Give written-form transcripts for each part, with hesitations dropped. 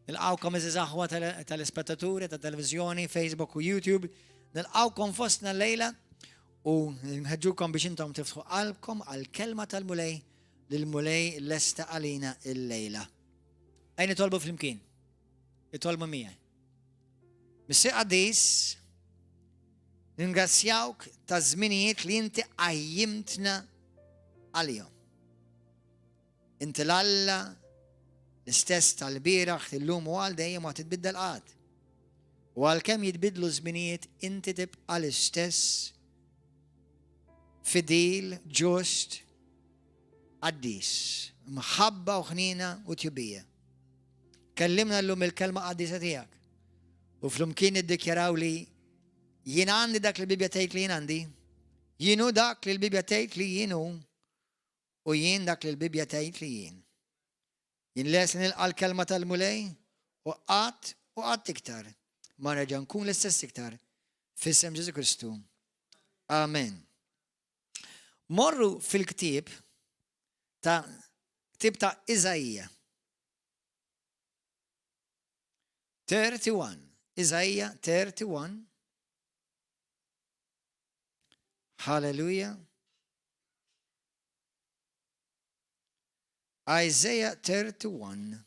Nilqawkom iżiż aħwa tal-ispettaturi ta' televizjoni, Facebook u YouTube. Nilqawkom fostna l-lejla u nħeġġukom biex intom tiftħu qalbkom għal-kelma tal-Mulej li l-Mulej lesta għalina l-lejla. Ejn nitolbu flimkien. Itolbu miegħi. Missier qaddis, ningrazzjawk ta' żminijiet li inti qajjimtna għalihom. Inti l-Alla l-istess tal-bieraħ, illum u għal dejjem ma titbiddel qatt. U għalkemm jitbidlu żminijiet, inti tibqa' l-istess fidil, ġust, qaddis, mħabba u ħnina u tjubija. Kellimna llum il-kelma qaddisa tiegħek. U flimkien niddikjaraw li jien għandi dak li l-Bibja tgħid li jien għandi, jien hu dak li l-Bibja tgħid li jien hu, U jien dak li l-Bibbja tgħid li jien. Jien lest li nilqa' l-kelma tal-Mulej u qatt u qatt iktar ma nerġa' nkun l-istess iktar f'isem Ġesù Kristu. Amen. Morru fil-ktieb ta' ktieb ta' Iżaija. 31. Iżaija 31. Hallelujah. Isaiah 31.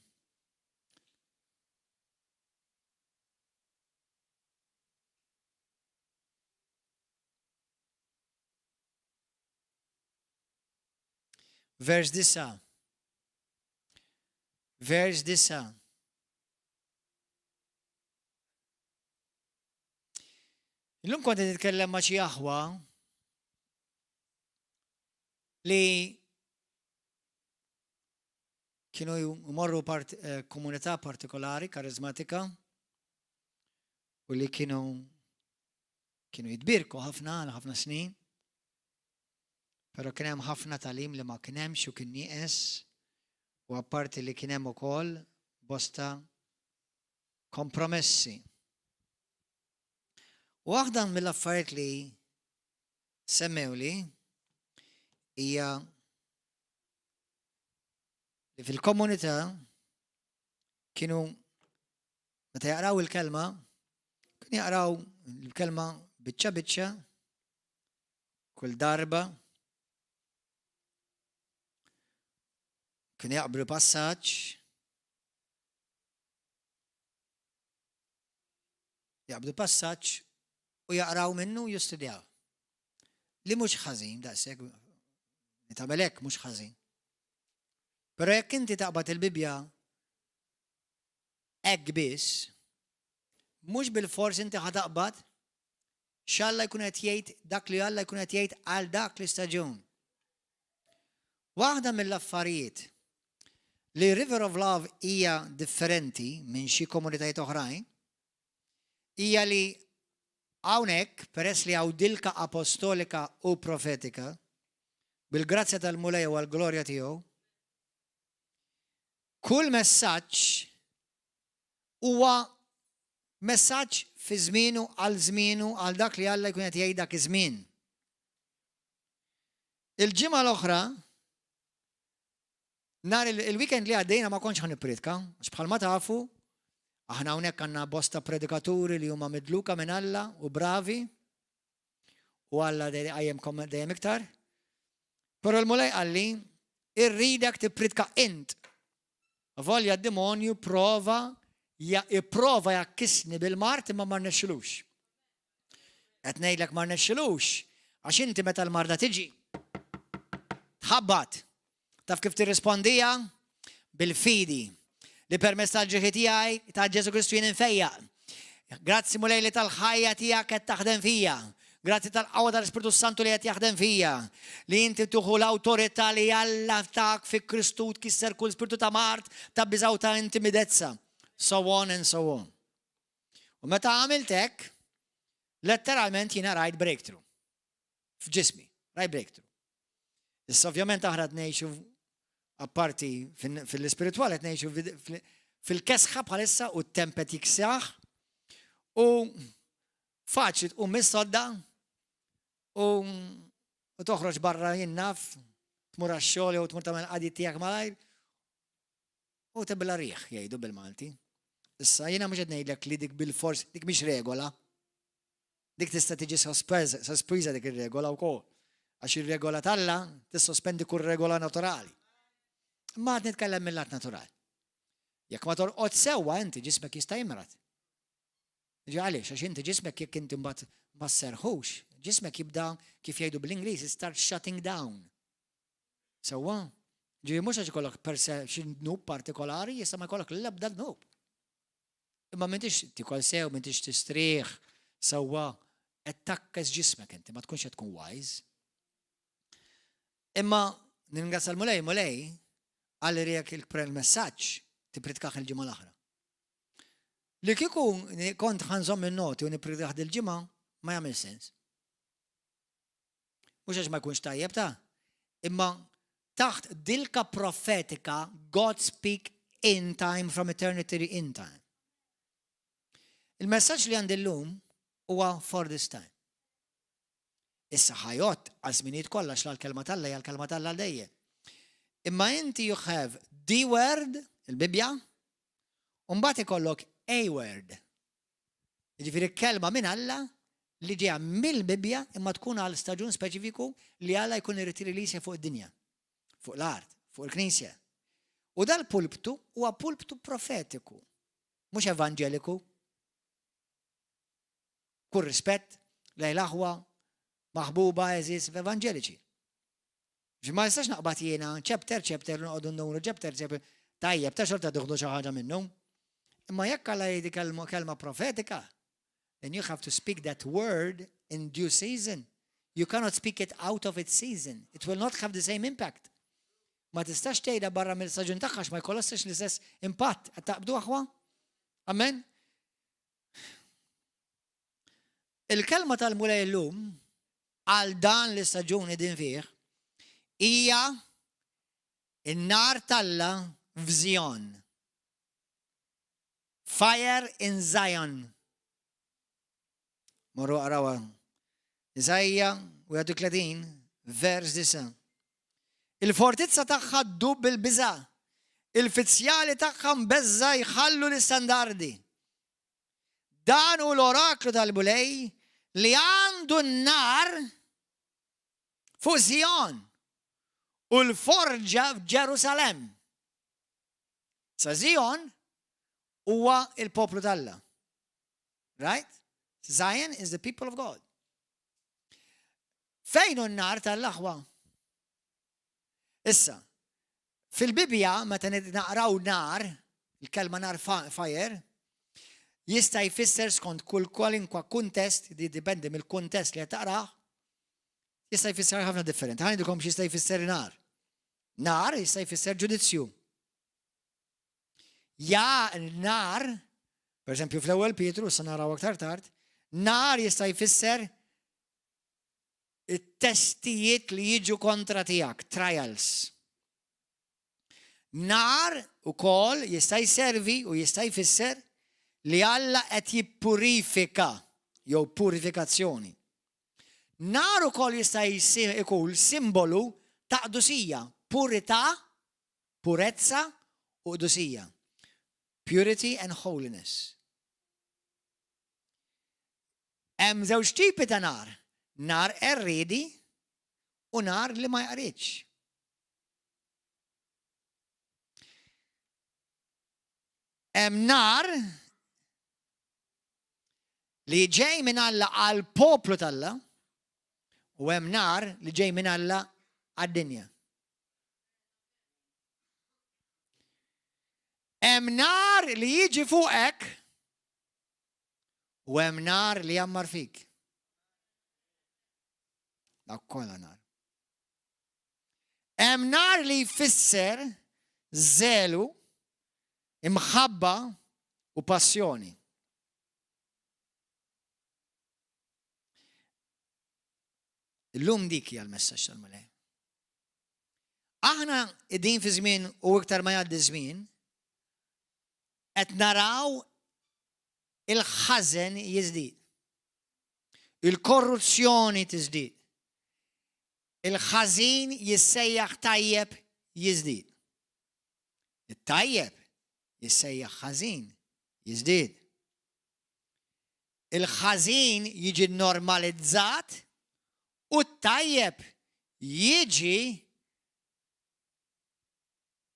Vers 9. Vers 9. Illum kont qed nitkellem ma' xi aħwa li kienu jmorru part, eh, komunità partikolari, karizmatika, u li kienu kienu jitbirku ħafna għal ħafna snin, pero kien hemm ħafna talim li ma kien hemmx u kien nieqes, u apparti li kien hemm ukoll bosta kompromessi. Waħda mill-affarijiet li semmewli hija li fil-komunità kienu meta jaqraw il-kelma, kienu jaqraw il-kelma biċċa biċċa kull darba kienu jaqblu passaġġ Jaqbdu passaġġ u jaqraw minnu u jistudjaw. Li mhux ħażin daqshekk, li tagħmel hekk mhux ħażin. Però jekk inti taqbad il-Bibbja hekk biss, mhux bil-fors inti ħa taqbad x'Alla jkun qed jgħid dak li Alla jkun qed jgħid għal dak l-istaġun. Waħda mill-affarijiet li River of Love hija differenti minn xi komunitajiet oħrajn hija li hawnhekk, peress li hawn dilka apostolika u profetika, bil-grazzja tal-Mulej u għall-glorja tiegħu, kull messaġġ huwa messaġġ fi żmienu għal żmienu għal dak li Alla jkun qed jgħid dak iż-żmien. Il-ġimgħa l-oħra, nhar il-weekend li għaddejna ma kontx ħa nippriedka, għax bħalma tafu, aħna hawnhekk għandna bosta predikaturi li huma midluka minn Alla u bravi, u Alla għajjemkom dejjem iktar. Però l-Mulej qalli, irridek tippriedka int. Volja d-demonju prova jipprova jakkisni bil-mard imma ma rnexxilux. Qed ngħidlek ma rnexxilux għax inti meta l-marda tiġi tħabbat. Taf kif tirrispondija? Bil-fidi li permezz tal-ġieħi tiegħi ta' Ġesu Kristu jien infejjaq. Grazzi Mulej li tal-ħajja tiegħek qed taħdem fija. Grazzi tal-qawwa tal-Ispirtu Santu li qed jaħdem fija. Li inti tuħu l-awtorità li Alla tak fi Kristu tkisser kull spirtu ta' mard, ta' biża' u ta' intimidezza. So on and so on. U meta għamilt hekk, letteralment jiena rajt breakthrough. F'ġismi, rajt breakthrough. Issa ovvjament aħna qed ngħixu apparti fil-ispiritwali qed ngħixu fil-kesħa bħalissa u t-tempet jiksaħ u faċli tqum mis-sodda u u toħroġ barra jien naf, tmur għax-xogħol jew tmur tagħmel qadi tiegħek malajr. U tibla riħ, jgħidu bil-Malti. Issa, jiena mhux qed ngħidlek li dik bil-fors, dik mhix regola. Dik tista' tiġi sospiża dik ir-regola wkoll. Għax ir-regola t'Alla tissospendi kull regola naturali. Imma qed nitkellem mill-lat naturali. Jekk ma torqod sewwa inti ġismek jista' jimrad. Ġi għaliex, għax inti ġismek jekk inti mbagħad ma sserħux, ġismek jibda kif jgħidu bl-Ingliż start shutting down. Sewwa? Ġifieri mhux għax ikollok per se xi dnub partikolari, jista' ma jkollok l-ebda dnub. Imma m'intix tikol sew, m'intix tistrieħ, sewwa qed takkes ġismek inti, ma tkunx qed tkun wise. Imma ningrazzja l-Mulej, Mulej, għal li jekk il-messaġġ tipritkaħ il-ġimgħa l-oħra. Li kieku kont ħanżomm in-noti u nipritkaħ dil-ġimgħa ma jagħmel sens. Mhux għax ma jkunx tajjeb ta' imma taħt dilka profetika God speak in time from eternity in time. Il-messaġġ li għandi llum huwa for this time. Issa ħajot għal żminijiet kollha x'la l-kelma t'Alla hija l-kelma t'Alla għal dejjem. Imma inti you have the word, il-Bibbja, u mbagħad ikollok a word. Jiġifieri kelma minn Alla li ġejja mill-Bibbja imma tkun għal staġun speċifiku li Alla jkun irid jirrilisja fuq id-dinja, fuq l-art, fuq il-Knisja. U dal-pulptu huwa pulptu profetiku, mhux evanġeliku. Kull rispett lejn l-aħwa maħbuba għeżież evanġeliċi. Ġi ma nistax naqbad jiena chapter chapter noqogħdu nduru chapter chapter tajjeb ta' xorta duħdu xi ħaġa minnu. Imma jekk Alla jgħidi kelma profetika, then you have to speak that word in due season. You cannot speak it out of its season. It will not have the same impact. Ma tistax tgħidha barra mill-staġun tagħha ma jkollosx l-istess impatt. Qed taqbdu aħwa? Amen? Il-kelma tal-Mulej illum għal dan l-istaġun din fih hija in-nar t'Alla f'Zion. Fire in Zion. Morru aqrawha. Iżajja 31 vers 9. Il-fortizza tagħha ddub bil-biża'. Il-fizzjali tagħha mbeżża' jħallu l-istandardi. Dan hu l-oraklu tal-Mulej li għandu n-nar fuq Zion u l-forġa f'Ġerusalemm. Sa Zion huwa il-poplu t'Alla. Right? Zion is the people of God. Fejn hu n-nar tal-aħwa? Issa, fil-Bibbja meta naqraw nar, il-kelma nar fire, jista' jfisser skont kull kwalinkwa kuntest, di dipendi mill-kuntest li qed taqrah, jista' jfisser ħafna differenti. Ħa ngħidilkom x'jista' jfisser nar. Nar jista' jfisser ġudizzju. Ja nar, per eżempju fl-ewwel Pietru, sa naraw aktar tard, nar jista' jfisser it-testijiet li jiġu kontra tiegħek, trials. Nar ukoll jista' jservi u jista' jfisser li Alla qed jippurifika jew purifikazzjoni. Nar ukoll jista' jkun simbolu ta' qdusija, purità, purezza u qdusija. Purity and holiness. Hemm żewġ tipi ta' nar, nar qerriedi u nar li ma jaqridx. Hemm nar li ġej minn Alla għal poplu t'Alla u hemm nar li ġej minn Alla għad-dinja. Hemm nar li jiġi fuqek U hemm nar li jammar fik. Dak kollha nar. Hemm nar li jfisser żelu, imħabba u passjoni. Illum dik hija l-messaġġ tal-Mulej. Aħna qegħdin fi żmien u iktar ma jgħaddi żmien, qed naraw il-ħażen jiżdied. Il-korruzzjoni tiżdied. Il-ħażin jissejjaħ tajjeb jiżdied. It-tajjeb Jissejjaħ ħażin jiżdied. Il-ħażin jiġi normalizzat u t-tajjeb jiġi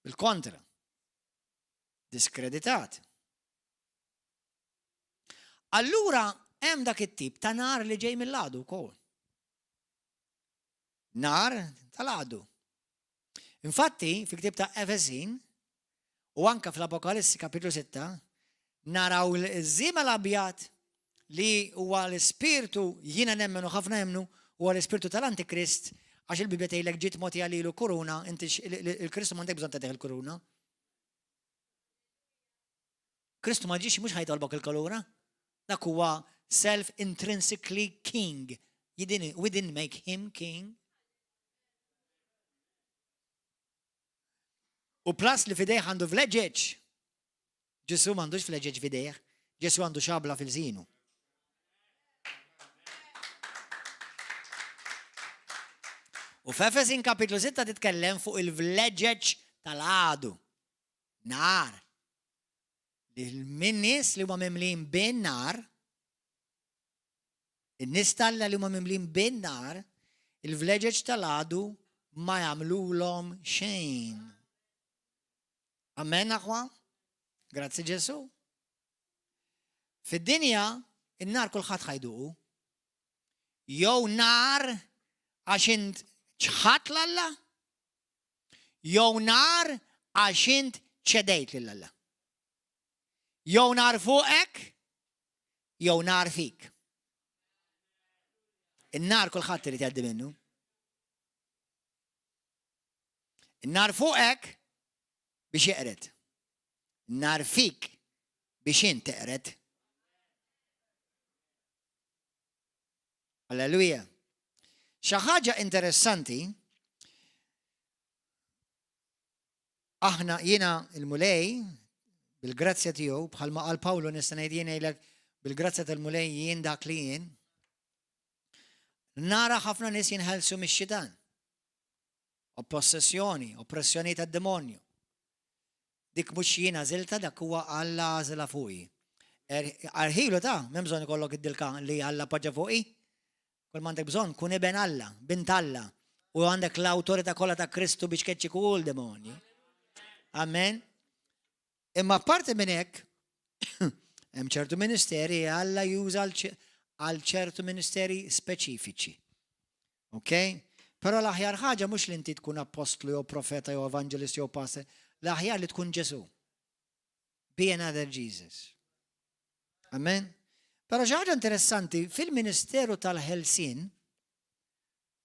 bil-kontra. Diskreditat. Allura hemm dak it-tip ta' nar li ġej mill-għadu wkoll. Nar tal-għadu. Infatti, fil-ktieb ta' Efesin u anka fl-Apokalissi kapitlu 6, naraw l-żiemel abjad li huwa l-ispirtu jiena nemmen u ħafna jemmnu huwa l-ispirtu tal-Antikrist għax il-Bibbja tgħidlek ġiet mogħtija lilu kuruna, inti il-Kristu m'għandek bżonn tagħtih il-kuruna. Kristu ma ġiex mhux ħajtolbok il-kolura. Dak huwa self-intrinsically king. You didn't, we didn't make him king. U plus li fidejh għandu vleġeġ. Ġesu m'għandux vleġeġ fidejh, Ġesu għandu xabla fil-żinu. U f'Efesin kapitlu 6 titkellem fuq il-vleġeġ tal-għadu. Nar. Min nies li huma mimlin bin nar, in-nies talla li huma mimlin bin nar, il-vleġeġ tal-għadu ma jagħmlulhom xejn. Amen aħwa? Grazzi Ġesu. Fid-dinja, in-nar kulħadd ħajduqu. Jew nar għax int ċħat l-Alla, Jew nar għax int ċedejt lil Alla. Jew nar fuqek, jew nar fik. In-nar kulħadd irid jgħaddi minnu. In-nar fuqek biex jeqred. Nar fik biex int teqred. Alleluja. Xi ħaġa interessanti, aħna jiena il-Mulej, bil-grazzja tiegħu, bħalma qal Pawlu nista' ngħid jien ngħidlek bil-grazzja tal-Mulej jien dak li jien. Nara ħafna nies jinħelsu mix-xitan. Oppossessjoni, oppressjoni tad-demonju. Dik mhux jien għażiltha, dak huwa Alla għażilha fuqi. Er, arħilu ta' m'hemm bżonn ikollok id-dilka li Alla poġġa fuqi. Kull m'għandek bżonn kun iben Alla, bint Alla, u għandek l-awtorità kollha ta' Kristu biex keċċi kull demonju. Amen. Imma apparti minn hekk, hemm ċertu ministeri Alla juża għal ċertu ministeri speċifiċi. Ok? Però l-aħjar ħaġa mhux li inti tkun appostlu jew profeta jew evangelist jew pastor, l-aħjar li tkun Ġesu. Be another Jesus. Amen. Però xi ħaġa interessanti, fil-ministeru tal-ħelsien,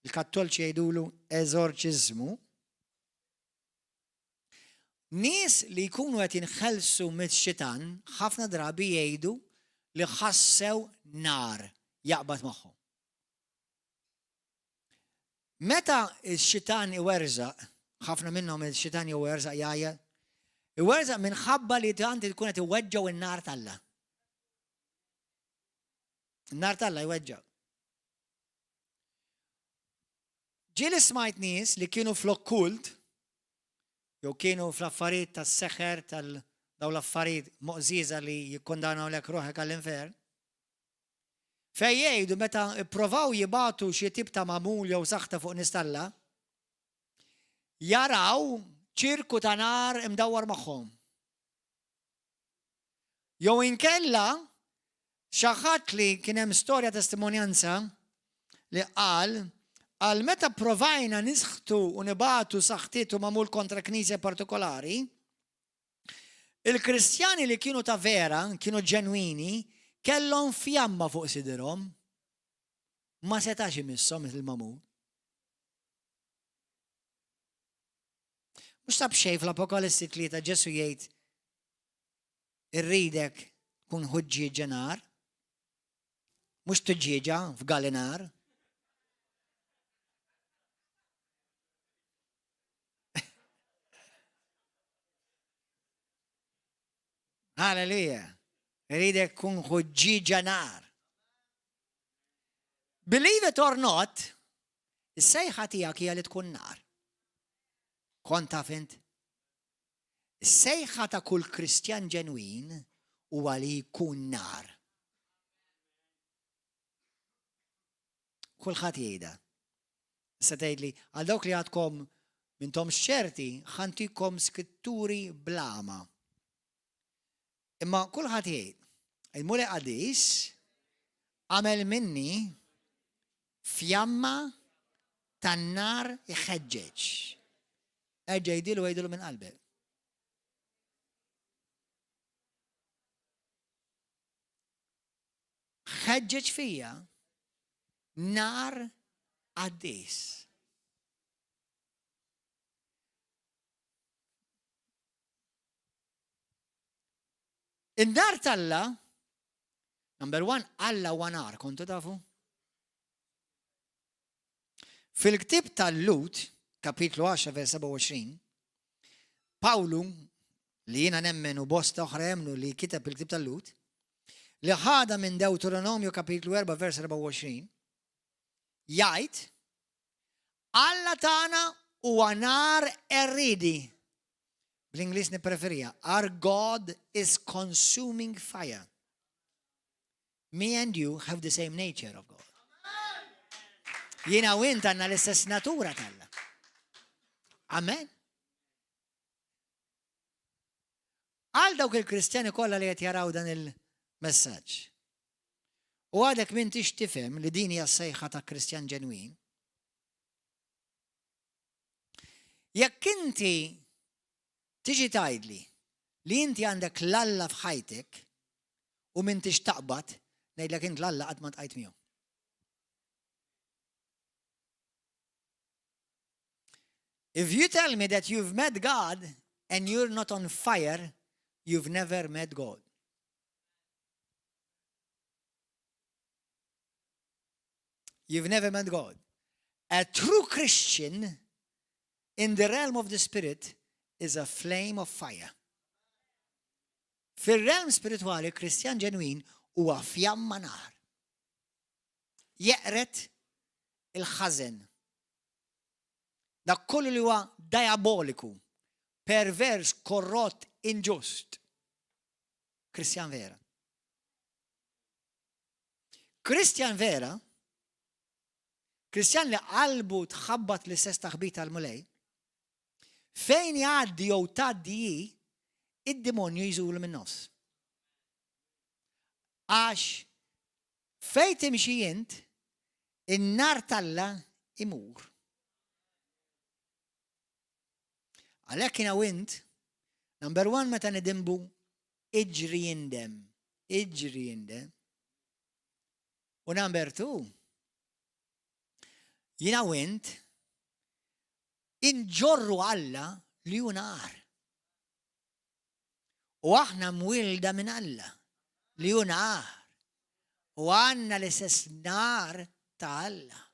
il-Kattolċi jgħidulu eżorċiżmu, nies li jkunu qed jinħelsu mix-xitan ħafna drabi jgħidu li ħassew nar jaqbad magħhom. Meta x-xitan iwerżaq, ħafna minnhom il-xitan jewerżaq jgħajja, iwerżaq minħabba li tant tkun qed iweġġgħu n-nar t'Alla. In-nar t'Alla jweġġa'. Ġieli smajt nies li kienu fl-okkult, jew kienu fl-affarijiet tas-seħer tal daw l-affarijiet moqżieża li jikkundanaw lek ruħek għall-infern, Fejn jgħidu meta pprovaw jibagħtu xi tip ta' magħmul jew saħta fuq nies t'Alla, jaraw ċirku ta' nar imdawwar magħhom. Jew inkella xi ħadd li kien hemm storja testimonjanza li qal għal meta provajna nisħtu u nibatu saħtiet u magħmul kontra knisja partikolari, Il-Kristjani li kienu ta' vera, kienu ġenwini, kellhom fjamma fuq sidirhom. Ma setax imisshom il-magħmul. Mhux ta' b'xejn fl-Apokalissi tlieta Ġesu jgħid irridek tkun ħuġġieġa nar, mhux tuġġieġa f'galinar. Halleluja. Ridek kun ħuġġiġa nar. Believe it or not, is-sejħa tiegħek hija li tkun nar. Kont taf int? Is-sejħa ta' kull Kristjan ġenwin huwa li jkun nar. Kulħadd jgħidha. Issa tgħidli, għal dawk li għadkom m'intomx ċerti, ħa ntikom skritturi bl-għama. Imma kulħadd jgħid, il-Mulej qaddis għamel minni fjamma tan-nar iħeġġeġ. Erġa' jdilu għidilu minn qalbek. Ħeġġeġ fija nar qaddis. In-nar t'Alla, number one, Alla huwa nar, kontu tafu? Fil-ktib tal-Lut, kapitlu 10, vers 27, Pawlu, li jiena nemmen u bosta oħra jemmnu li kiteb il-ktib tal-Lut, li ħada minn Deuteronomju kapitlu 4 vers 24, jgħid Alla tagħna huwa nar erridi. Bl-Ingliż nippreferija, our God is consuming fire. Me and you have the same nature of God. Jiena u int għandna l-istess natura t'Alla. Amen. Għal dawk il-Kristjani kollha li qed jaraw dan il-messaġġ. U għadek m'intix tifhem li din hija sejħa ta' Kristjan ġenwin. Jekk inti tiġi tgħidli li inti għandek l-Alla f'ħajtek u m'intix taqbad, ngħidlek int l-Alla qatt ma tqajt miegħu. If you tell me that you've met God and you're not on fire, you've never met God. You've never met God. A true Christian in the realm of the spirit is a flame of fire. Fir-realm spiritwali, Kristjan ġenwin huwa fjamma nar. Jeqret il-ħażen. Dak kollu li huwa diaboliku, pervers, korrott, inġust. Kristjan vera. Kristjan vera, Kristjan li qalbu tħabbat l-istess taħbit tal-Mulej, fejn jgħaddi jew tgħaddi hi, id-demonju jżulu minn nofs. Għax fejn timxi int, in-nar t'Alla imur. Għalhekk jiena u int, number one meta nidinbu, iġri indem, iġri indem. U number two, jiena u int, inġorru Alla li hu nar. U aħna mwilda minn Alla li hu nar. U għandna l-istess nar ta' Alla.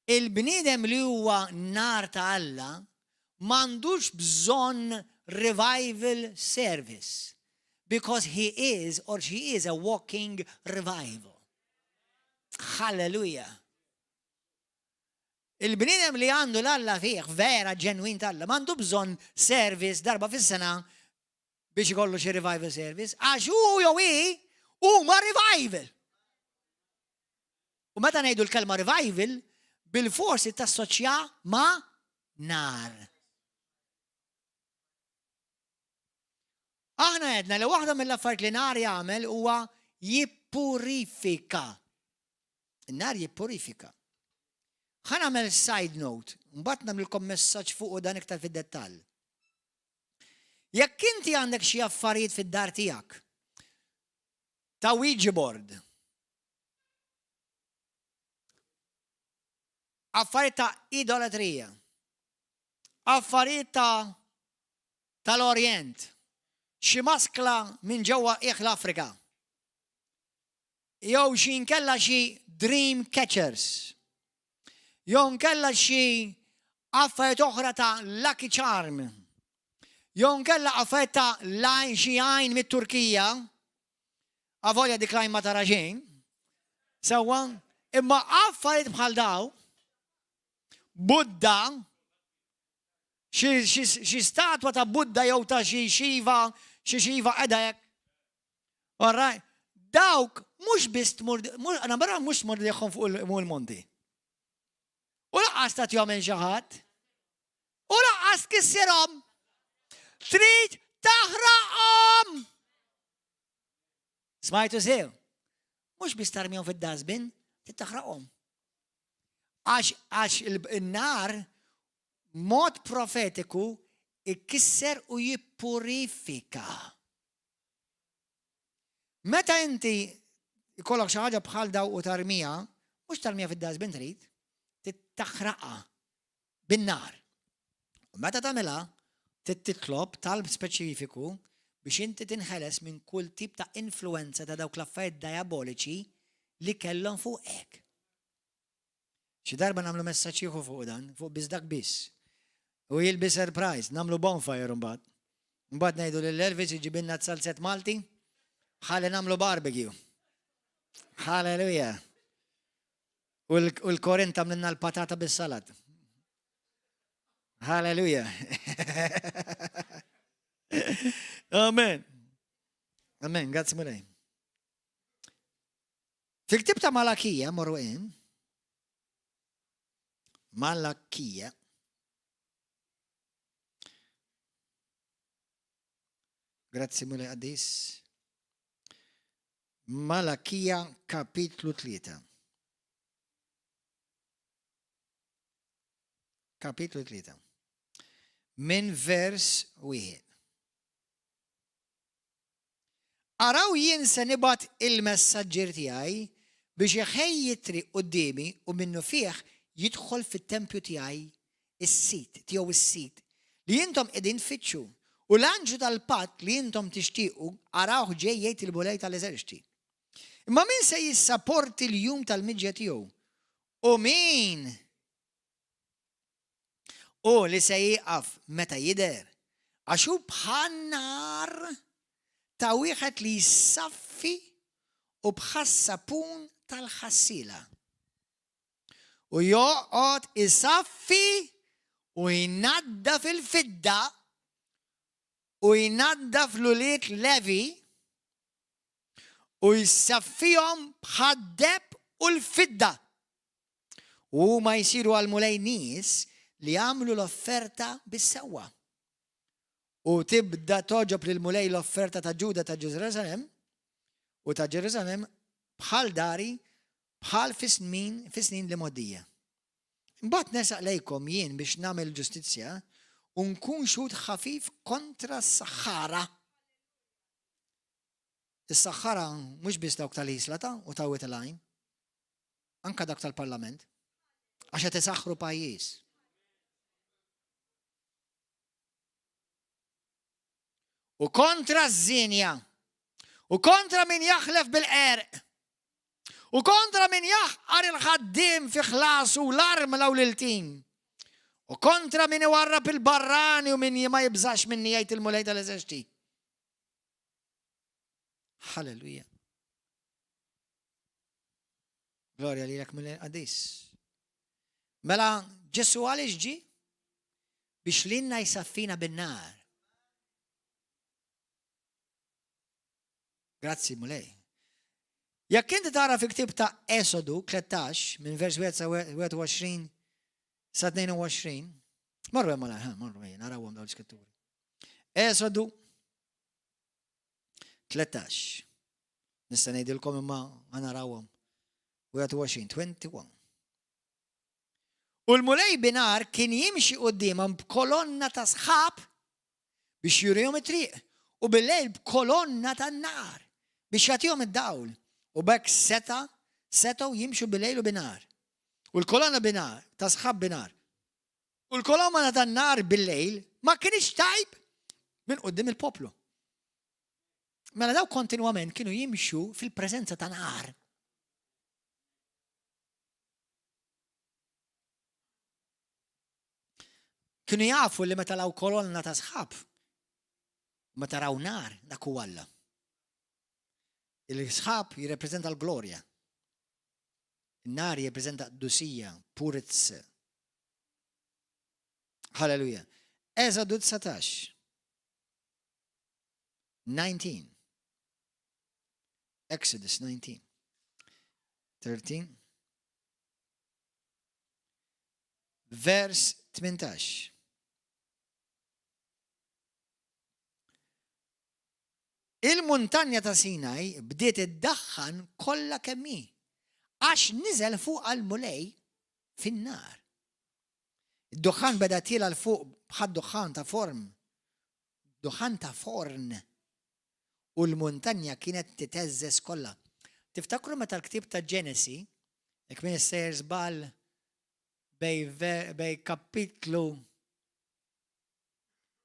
Il-bniedem li huwa nar ta' Alla m'għandux bżonn revival service because he is or she is a walking revival. Hallelujah. Il-bniedem li għandu l-Alla fih, vera ġenwin tal-Alla, m'għandu bżonn service darba fis-sena biex ikollu xi revival service, għax hu jew hi huma revival. U meta ngħidu l-kelma revival, bil-forsi tassoċja ma' nar. Aħna għedna li waħda mill-affarijiet li nar jagħmel huwa jippurifika. In-nar jippurifika. Ħa nagħmel side note, mbagħad nagħmlilkom messaġġ fuq dan iktar fid-dettall. Jekk inti għandek xi affarijiet fid-dar tiegħek ta' Ouija board, affarijiet ta' idolatrija, affarijiet ta' tal-Orjent, xi maskla minn ġewwa qiegħ l-Afrika, jew xi nkella xi dream catchers, jew nkella xi affarijiet oħra ta' lucky charm, jew nkella affarijiet ta' lajn xi għajn mit-Turkija, avolja dik lajn ma tara xejn, sewwa, imma affarijiet bħal daw, Budda, Xi statwa ta' Buddha jew ta' xi Shiva, xi Shiva qiegħda hekk. All right? Dawk mhux biss tmur, number one mhux tmur tbigħhom fuq il-monti. U laqqas tagħtihom minn xi ħadd. U laqqas tkissirhom. Trid taħraqhom! Smajtu sew? Mhux biss tarmihom fid-dustbin, trid taħraqhom. Għax għax il-nar mod profetiku ikisser u jippurifika. Meta inti jkollok xi ħaġa bħal daw u tarmija, mhux tarmija fid-dustbin trid, taħraqha bin-nar. U meta tagħmilha, trid titlob talb speċifiku biex inti tinħeles minn kull tip ta' influenza ta' dawk l-affarijiet diaboliċi li kellhom fuqek. Xi darba nagħmlu messaġġ ieħor fuq dan, fuq biss dak biss. U jilbi surprise, nagħmlu bonfire mbagħad. Mbagħad ngħidu lil Elvis iġibilna zalzett Malti, ħalli nagħmlu barbecue. Halleluja. U l-Korin tagħmlilna l-patata bis-salat. Halleluja. Amen. Amen, grazzi Mulej. Fil-ktib ta' Malakija, morru in, Malakija, Grazzi Mulej Qaddis. Malakija kapitlu 3. Kapitlu 3. Minn vers wieħed. Araw jien se nibgħat il-messaġġier tiegħi biex iħejji t-triq quddiemi u minnufih jidħol fit-tempju tiegħi is-Sid, tiegħu is-Sid, li intom qegħdin tfittxu, u l-anġlu tal-patt li intom tixtiequ, arawh ġej jgħid il-Mulej tal-eżerċti. Imma min se jissaporti l-jum tal-miġja tiegħu? U min hu li se jieqaf meta jidher? Għax hu bħan-nar ta' wieħed li jsaffi u bħas-sapun tal-ħassiela. U joqgħod isaffi u jnaddaf il-fidda u jnaddaf l-ulied Levi u jsaffihom bħad-deheb u l-fidda. U huma jsiru għall-Mulej nies li jagħmlu l-offerta bis-sewwa. U tibda togħġob lill-Mulej l-offerta ta' Ġuda ta' Ġerusalemm u ta' Ġerusalemm bħal dari bħal fis-snin fis-snin l-imgħoddija. Imbagħad nersaq lejkom jien biex nagħmel ġustizzja u nkun xhud ħafif kontra s-saħħara. Is-saħħara mhux biss dawk tal-Isla ta' u ta' Wied il-Għajn, anka dak tal-Parlament, għax qed isaħħru pajjiż. U kontra ż-żienja, u kontra min jaħlef bil-qerq, u kontra min jaħqar il-ħaddiem fi ħlasu u l-armla u l-iltim, u kontra min iwarrab il-barrani u min ma jibżax minni jgħid il-Mulej tal-eżerċti. Halleluja. Glorja lilek mill qaddis. Mela Ġesu għaliex ġi? Biex lilna jsaffina bin-nar. Grazzi Mulej. Jekk inti tara fi ktib ta' Esodu 13 minn vers 21 sa 22, marru hemm malajr, marru narawhom dawn l-iskritturi. Esodu 13. Nista' ngħidilkom imma ħa narawhom. 21, 21. U l-Mulej binhar kien jimxi quddiemhom b'kolonna ta' sħab biex jurihom it-triq, u bil-lejl b'kolonna ta' nar biex jagħtihom id-dawl, u b'hekk seta' setgħu jimxu bil-lejl u binhar. U l-kolonna binhar ta' sħab binhar. U l-kolonna ta' nar bil-lejl ma kinitx tgħib minn quddiem il-poplu. Mela daw kontinwament kienu jimxu fil-preżenza ta' nar. Kienu jafu li meta law kolonna ta' sħab, meta raw nar, dak hu Alla. Il-sħab jirrepreżenta l-glorja. Il-nar jirrepreżenta qdusija, purezza. Halleluja. Eżodu 19. 19. Exodus 19. 13. Vers 18. Il-muntanja ta' Sinaj bdiet iddaħħan kollha kemm hi, għax niżel fuqha l-Mulej fin-nar. Id-duħħan beda tiela' 'l fuq bħad-duħħan ta' forn, duħħan ta' forn, u l-muntanja kienet titheżżeż kollha. Tiftakru meta l-ktieb ta' Ġenesi, jekk m'iniex sejjer żball, bej kapitlu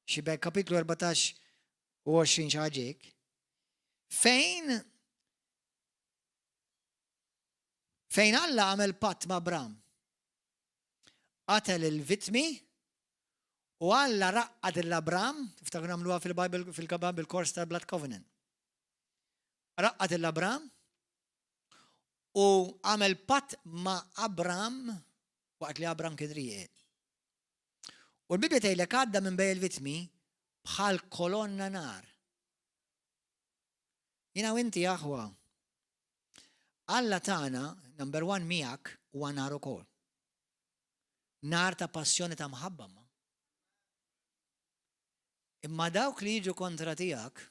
xi bejn kapitlu 14 u 20 xi ħaġa hekk, fejn fejn Alla għamel patt ma' Abram. Qatel il-vitmi u Alla raqqad lil Abram, tiftakru nagħmluha fil-Bible fil-Bible course tal-Blood Covenant. Raqqad lil Abram u għamel patt ma' Abram waqt li Abram kien rieqed. U l-Bibbja tgħidlek għadda minn bejn il-vittmi bħal kolonna nar. Jiena u inti aħwa, Alla tagħna, number one miegħek, huwa nar ukoll. Nar ta' passjoni ta' mħabba ma. Imma dawk li jiġu kontra tiegħek,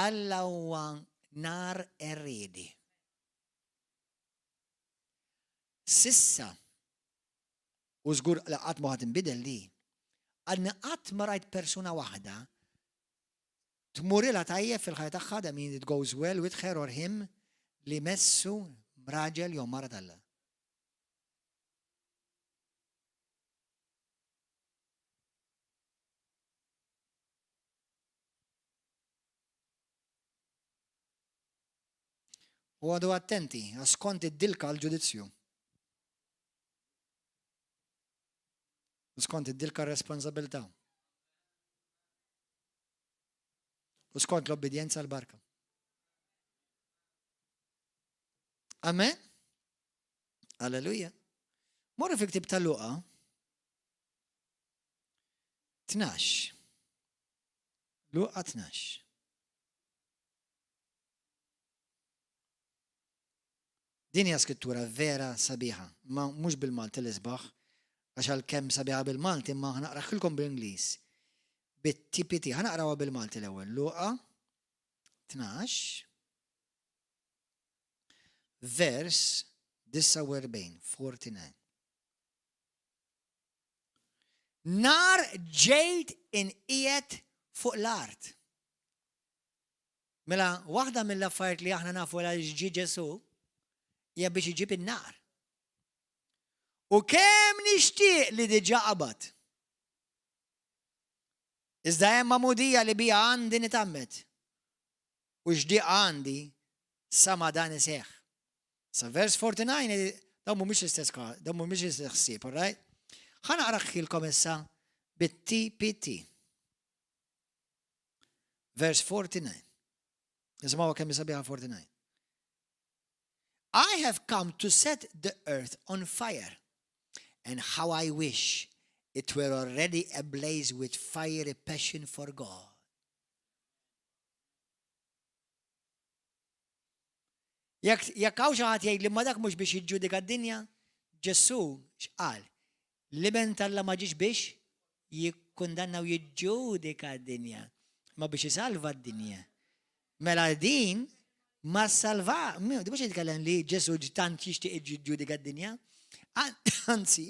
Alla huwa nar erriedi. Sissa, u żgur li qatt ma ħa tinbidel di, għadni qatt ma rajt persuna waħda tmurilha tajjeb fil-ħajja tagħha, that means it goes well with her or him, li messu raġel jew mara t'Alla. U għadu attenti, għax skont id-dilka l-ġudizzju. U skont id-dilka r-responsabilità. U skont l-obbedjenza l-barka. Amen? Alleluja. Morru fi ktib ta' Luqa 12. Luqa 12. Din hija skrittura vera sabiħa, imma mhux bil-Malti l-isbaħ, għax għalkemm sabiħa bil-Malti imma ħa naqraħilkom bl-Ingliż, bit-TPT. Ħa naqrawha bil-Malti l-ewwel. Luqa 12 vers 49, 49. Nar ġejt inqiegħed fuq l-art. Mela, waħda mill-affarijiet li aħna nafu għaliex ġie Ġesù hija biex iġib in-nar. U kemm nixtieq li diġà qabad. Iżda hemm magħmudija li biha għandi nitgħammed. U x'dieqa għandi sa ma dan iseħħ. Sa vers 49 dawn mhumiex l-istess dawn mhumiex l-istess ħsieb, all right? Ħa naqraħilkom issa bit-TPT. Vers 49. Nisimgħu kemm sabiħa 49. I have come to set the earth on fire, and how I wish it were already ablaze with fiery passion for God. Jekk hawn xi ħadd jgħid li ma dak mhux biex jiġġudika d-dinja, Ġesù x'qal? L-Iben t'Alla ma ġiex biex jikkundanna u jiġġudika d-dinja, imma biex isalva d-dinja. Mela din ma salva, mhux jitkellem li Ġesù tant jixtieq jiġġudika d-dinja, anzi,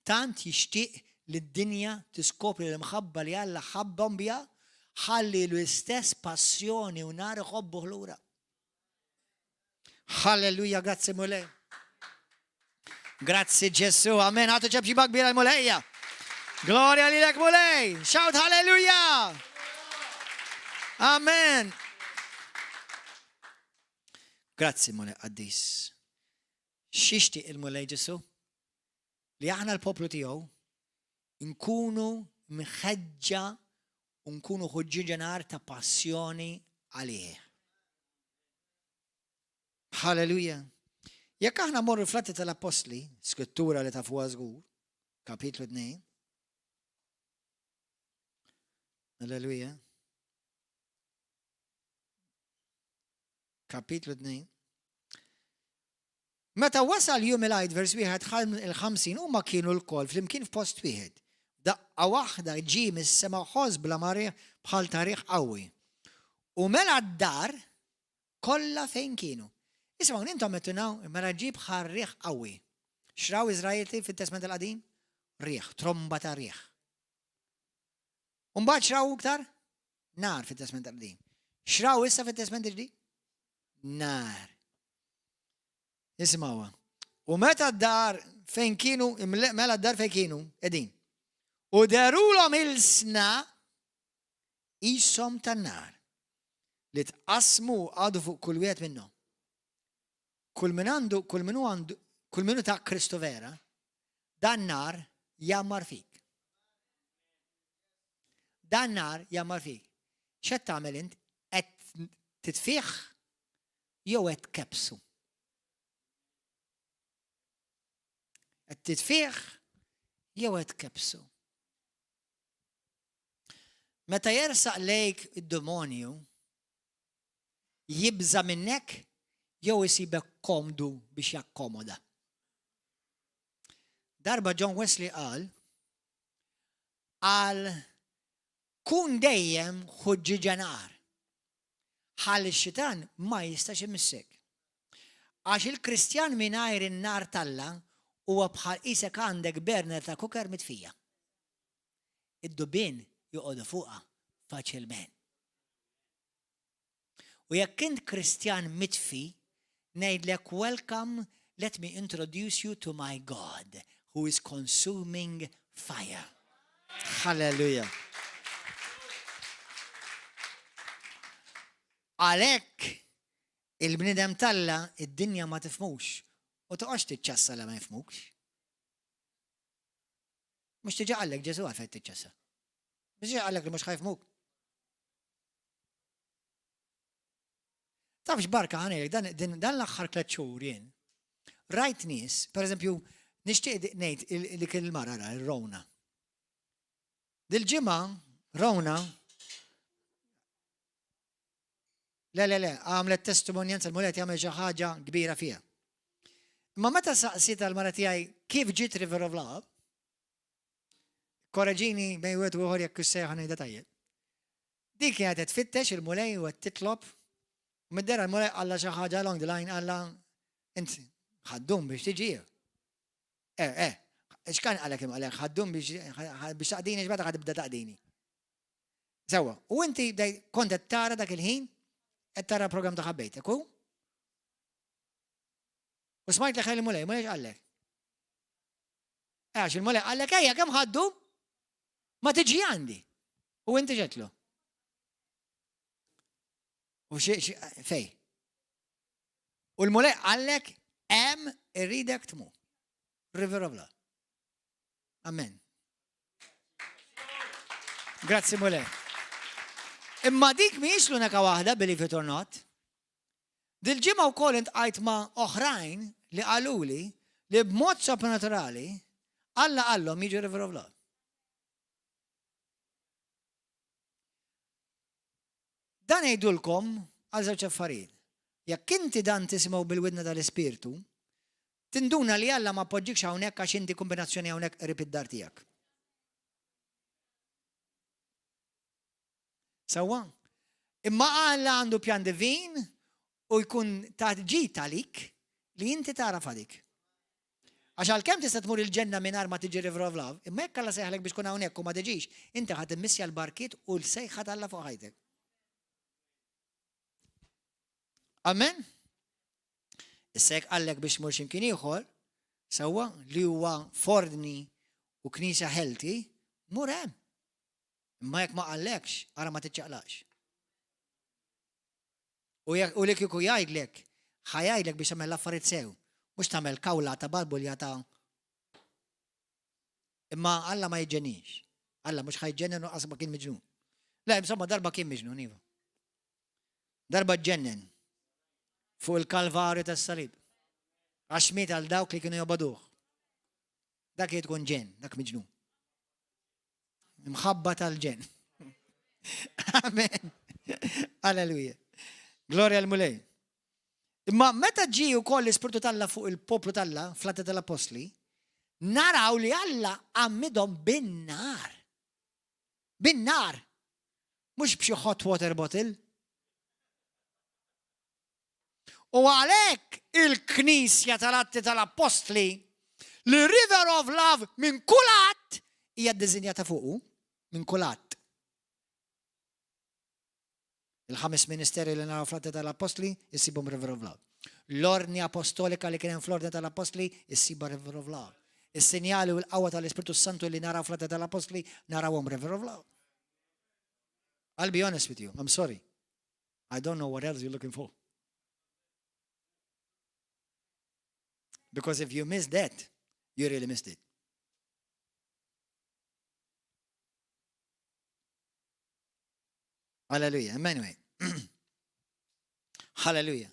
tant jixtieq li d-dinja tiskopri l-imħabba li Alla ħabbhom biha, ħalli l-istess passjoni u nar iħobbuh lura. Halleluja, grazzi Mulej. Grazzi Ġesu, amen. Għatu ċabġiba kbira l-Mulejja. Gloria lilek Mulej. Shout halleluja. Amen. Grazzi Mulej qaddis. Xixti il-Mulej Ġesu? Li aħna l-poplu tiegħu nkunu mħeġġa u nkunu ħuġġieġa nar ta' passjoni għalih. Halleluja. Jekk aħna morru fl-Atti tal-Appostli, skrittura li tafuha żgur, Kapitlu 2. Alleluja. Kapitlu 2. Meta wasal jum il-Għid vers wieħed il-50 huma kienu lkoll flimkien f'post wieħed. Daqqa waħda ġie mis-sema ħoss bla ma riħ bħal ta' riħ qawwi. U mela d-dar kollha fejn kienu. Isimgħu, intom qed tunaw mela ġie bħal riħ qawwi. X'raw Iżraeliti fit-Testment il-Qadim? Riħ, tromba ta' riħ. U mbagħad x'raw iktar? Nar fit-Testment il-Qadim. X'raw issa fit-Testment il-Ġdid? Nar. Isimgħuha. U meta d-dar fejn kienu, mela d-dar fejn kienu, qegħdin. U derulhom ilsna qishom tan-nar li tqassmu u qagħdu fuq kull wieħed minnhom. Kull min għandu, kull min għandu, kull min ta' Kristu vera, dan nar jammar fik. Dan nar jammar fik. X'qed tagħmel int? Qed titfih jew qed tkebsu? Qed titfih jew qed tkebsu? Meta jersaq lejk id-demonju, jibża' minnek jew isibek komdu biex jakkomoda. Darba John Wesley qal, qal kun dejjem ħuġġiġa nar. Ħalli x-xitan ma jistax imissek. Għax il-Kristjan mingħajr in-nar t'Alla huwa bħal qisek għandek burner ta' cooker mitfija. Id-dubien joqogħdu fuqha faċilment. U jekk int Kristjan mitfi, ngħidlek welcome, let me introduce you to my God who is consuming fire. Hallelujah. Għalhekk il-bniedem t'Alla id-dinja ma tifhmux u toqgħodx tiċċassa la ma jifhmukx. Mhux diġà qallek Ġesù għalfejn tiċċassa. Mhux diġà qallek li mhux ħajfmuk. Taf x'barka ħanejlek dan, dan l-aħħar tliet xhur jien. Rajt nies, per eżempju, nixtieq ngħid li kien il-mara ra, il-Rona. Dil-ġimgħa Rona Le, le, le, għamlet testimonjanza l-Mulej jagħmel xi ħaġa kbira fiha. Imma meta saqsiet għal-mara tiegħi kif ġiet River of Love, korreġini bejn wieħed u ieħor jekk sejħa ngħidha tajjeb. Dik kienet qed tfittex il-Mulej u qed titlob, u mid-dera l-Mulej qalla xi ħaġa along the line qalla int ħaddum biex tiġi. Eh, eh, x'kan qalek imma qalek ħaddum biex taqdini x'meta ħadibda taqdini. Sewwa, u inti kont qed tara dak il-ħin qed tara programm ta' ħabbejtek, u? U smajt li ħajli mulej, mulej qallek. Eh, għax il-mulej qallek ejja kemm ħaddu ma tiġi għandi. U inti ġetlu. U xi fej. U l-mulej qallek hemm irridek tmu. River of Love. Amen. Grazzi Mulej. Imma dik mhijiex l-unika waħda, believe it or not. Dil-ġimgħa wkoll intqajt ma' oħrajn li qaluli li b'mod sopranaturali Alla qallhom jiġu River of Love. Dan ngħidulkom għal żewġ affarijiet. Jekk inti dan tisimgħu bil-widna tal-Ispirtu, tinduna li Alla ma poġġikx hawnhekk għax inti kombinazzjoni hawnhekk qrib id-dar tiegħek. Sewwa? Imma Alla għandu pjan divin u jkun ta' ġid għalik li inti tagħraf għalik. Għax għalkemm tista' tmur il-ġenna mingħajr ma tiġi River of Love, imma jekk Alla sejħlek biex tkun hawnhekk u ma tiġix, inti ħa timmissja l-barkiet u l-sejħa t'Alla fuq ħajtek. Amen? Issa jekk qallek biex tmur x'imkien ieħor, sewwa li huwa f'ordni u knisja healthy, mur hemm. Imma jekk ma qallekx, ara ma tiċċaqlaqx. U jekk u li kieku jgħidlek, ħa jgħidlek biex tagħmel l-affarijiet sew, mhux tagħmel kawlata balbuljata. Imma Alla ma jiġġenix. Alla mhux ħa jġennen u qas ma kien miġnun. Le, insomma, darba kien miġnun, iva. Darba ġġennen fuq il-kalvarju tas-salib. Għax miet għal dawk li kienu joboduh. Dak tkun ġen, dak miġnun. Imħabba tal-ġen. Amen. Alleluja. Glorja l-Mulej. Imma meta ġie wkoll l-Ispirtu t'Alla fuq il-poplu t'Alla fl-Atti tal-Appostli, naraw li Alla għammidhom bin-nar. Bin-nar! Mhux b'xi hot water bottle. U għalhekk il-Knisja tal-Atti tal-Appostli li River of Love minn kull att hija ddisinjata fuqu, minn kull att. Il-ħames ministeri li naraw fl-Atti tal-Appostli issibhom River of Love. L-ordni apostolika li kien hemm fl-ordni tal-Appostli issibha River of Love. Is-sinjali u l-qawwa tal-Ispirtu Santu li naraw fl-Atti tal-Appostli narawhom River of Love. I'll be honest with you, I'm sorry. I don't know what else you're looking for. Because if you miss that, you really missed it. Hallelujah. Anyway. Hallelujah.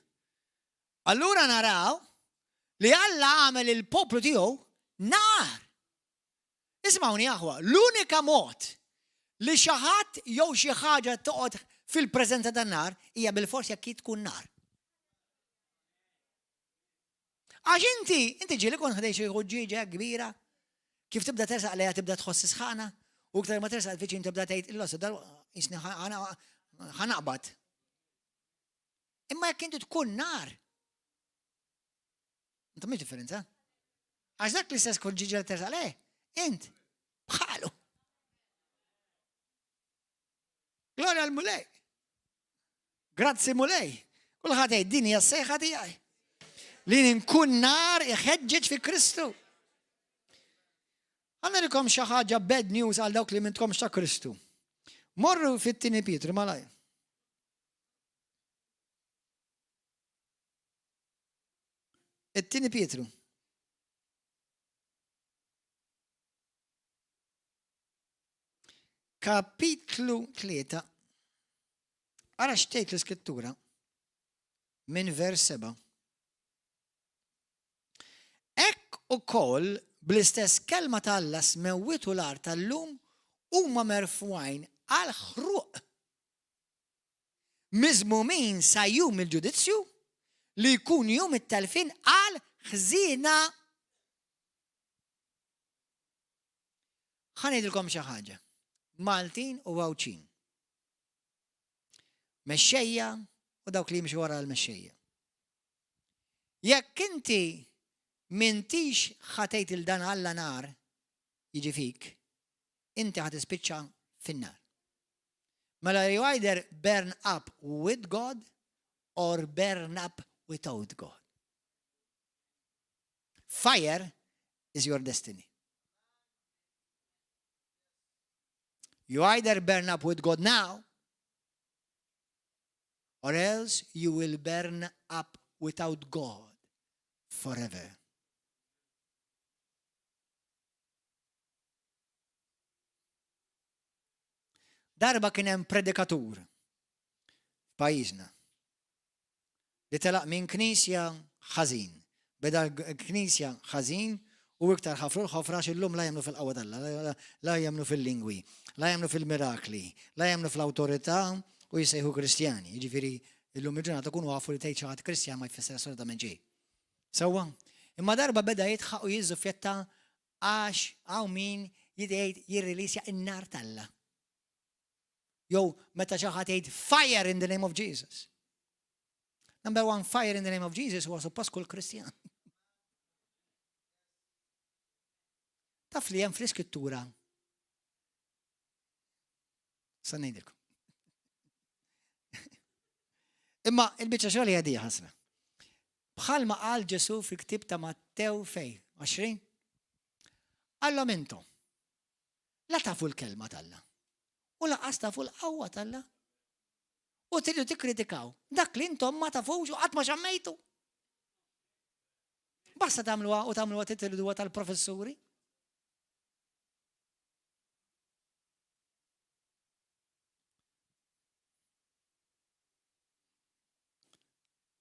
Allura naraw li Alla għamel il-poplu tiegħu nar. Isimgħuni aħwa, l-unika mod li xi ħadd jew xi ħaġa toqgħod fil-preżenza tan-nar hija bilfors jekk hi tkun nar. Għax inti, inti ġieli kont ħdejn xi ħuġġieġa kbira, kif tibda tersaq lejha tibda tħoss sħana, u iktar ma tersaq viċin tibda tgħid illos dal jisni ħanaqbad. Imma jekk inti tkun nar, Ma tagħmilx differenza. Għax dak l-istess ħuġġieġa li tersaq lejh, int bħalu. Glorja l-Mulej. Grazzi Mulej. Kulħadd jgħid din hija s-sejħa tiegħi. Li nkun nar iħeġġeġ fi Kristu. Għandna xi ħaġa bad news għal dawk li mintkomx ta' Kristu. Morru fit-tieni Pietru malaj. It-tieni Pietru. Kapitlu 3. Ara x'tgħid l-Iskrittura minn vers 7. Hekk ukoll bl-istess kelma ta' Alla smewwiet u l-art tal-lum huma merfugħin għal ħruq miżmumin sa jum il-ġudizzju li jkun jum it-telfien għal ħżiena. Ħa ngħidilkom xi ħaġa. Maltin u Għawdxin. Mexxejja u dawk li jimxu wara l-mexxejja. Jekk inti m'intix ħatejt il dan Alla nar jiġi fik, inti ħa tispiċċa fin-nar. Mela you either burn up with God or burn up without God. Fire is your destiny. You either burn up with God now, or else you will burn up without God forever. Darba kien hemm predikatur f'pajjiżna li telaq minn knisja ħażin. Beda knisja ħażin u iktar ħafru l-ħofra għax illum la jemmnu fil-qawwa t'Alla, la jemmnu fil-lingwi, la jemmnu fil-mirakli, la jemmnu fl-awtorità u jissejħu Kristjani. Jiġifieri illum il-ġurnata kunu afu li tgħid xi ħadd Kristjan ma jfisser assolutament xejn. Sewwa? Imma darba beda jidħaq u jiżżuffjetta għax hawn min jgħid jirrilisja n-nar t'Alla. Jew meta xi ħadd jgħid fire in the name of Jesus. Number one, fire in the name of Jesus huwa suppost kull Kristjan. Taf li hemm fl-iskrittura. Sa ngħidilkom. Imma il-biċċa xogħol hija di ħasra. Bħalma qal Ġesù fil-ktieb ta' Mattew fej, 20? Qallhom intom, la tafu l-kelma t'Alla u laqas tafu l-qawwa t'Alla. U tridu tikkritikaw dak li intom ma tafux u qatt ma xammejtu. Basta tagħmluha u tagħmluha titriduha tal-professuri.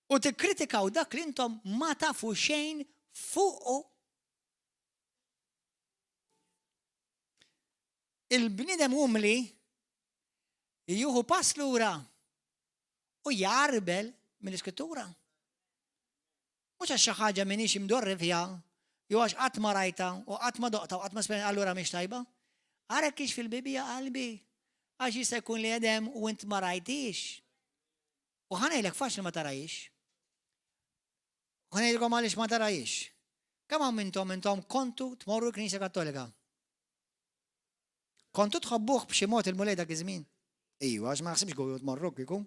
U tikkritikaw dak li intom ma tafu xejn fuqu. Il-bniedem umli jieħu pass lura u jgħarbel mill-Iskrittura. Mhux għax xi ħaġa m'iniex imdorri fiha, jew għax qatt ma rajtha u qatt ma doqtha u qatt ma esperjenzajtha allura mhix tajba. Ara hekk hix fil-Bibbja qalbi, għax jista' jkun li qed hemm u int ma rajthiex. U ħa ngħidlek faċli ma tarahiex. Ħa ngħidilkom għaliex ma tarahiex. Kemm hawn minntom intom kontu tmorru l-Knisja Kattolika? Kontu tħobbuh b'xi mod il-Mulej dak iż-żmien? Iva, għax ma naħsibx kieku tmorru kieku.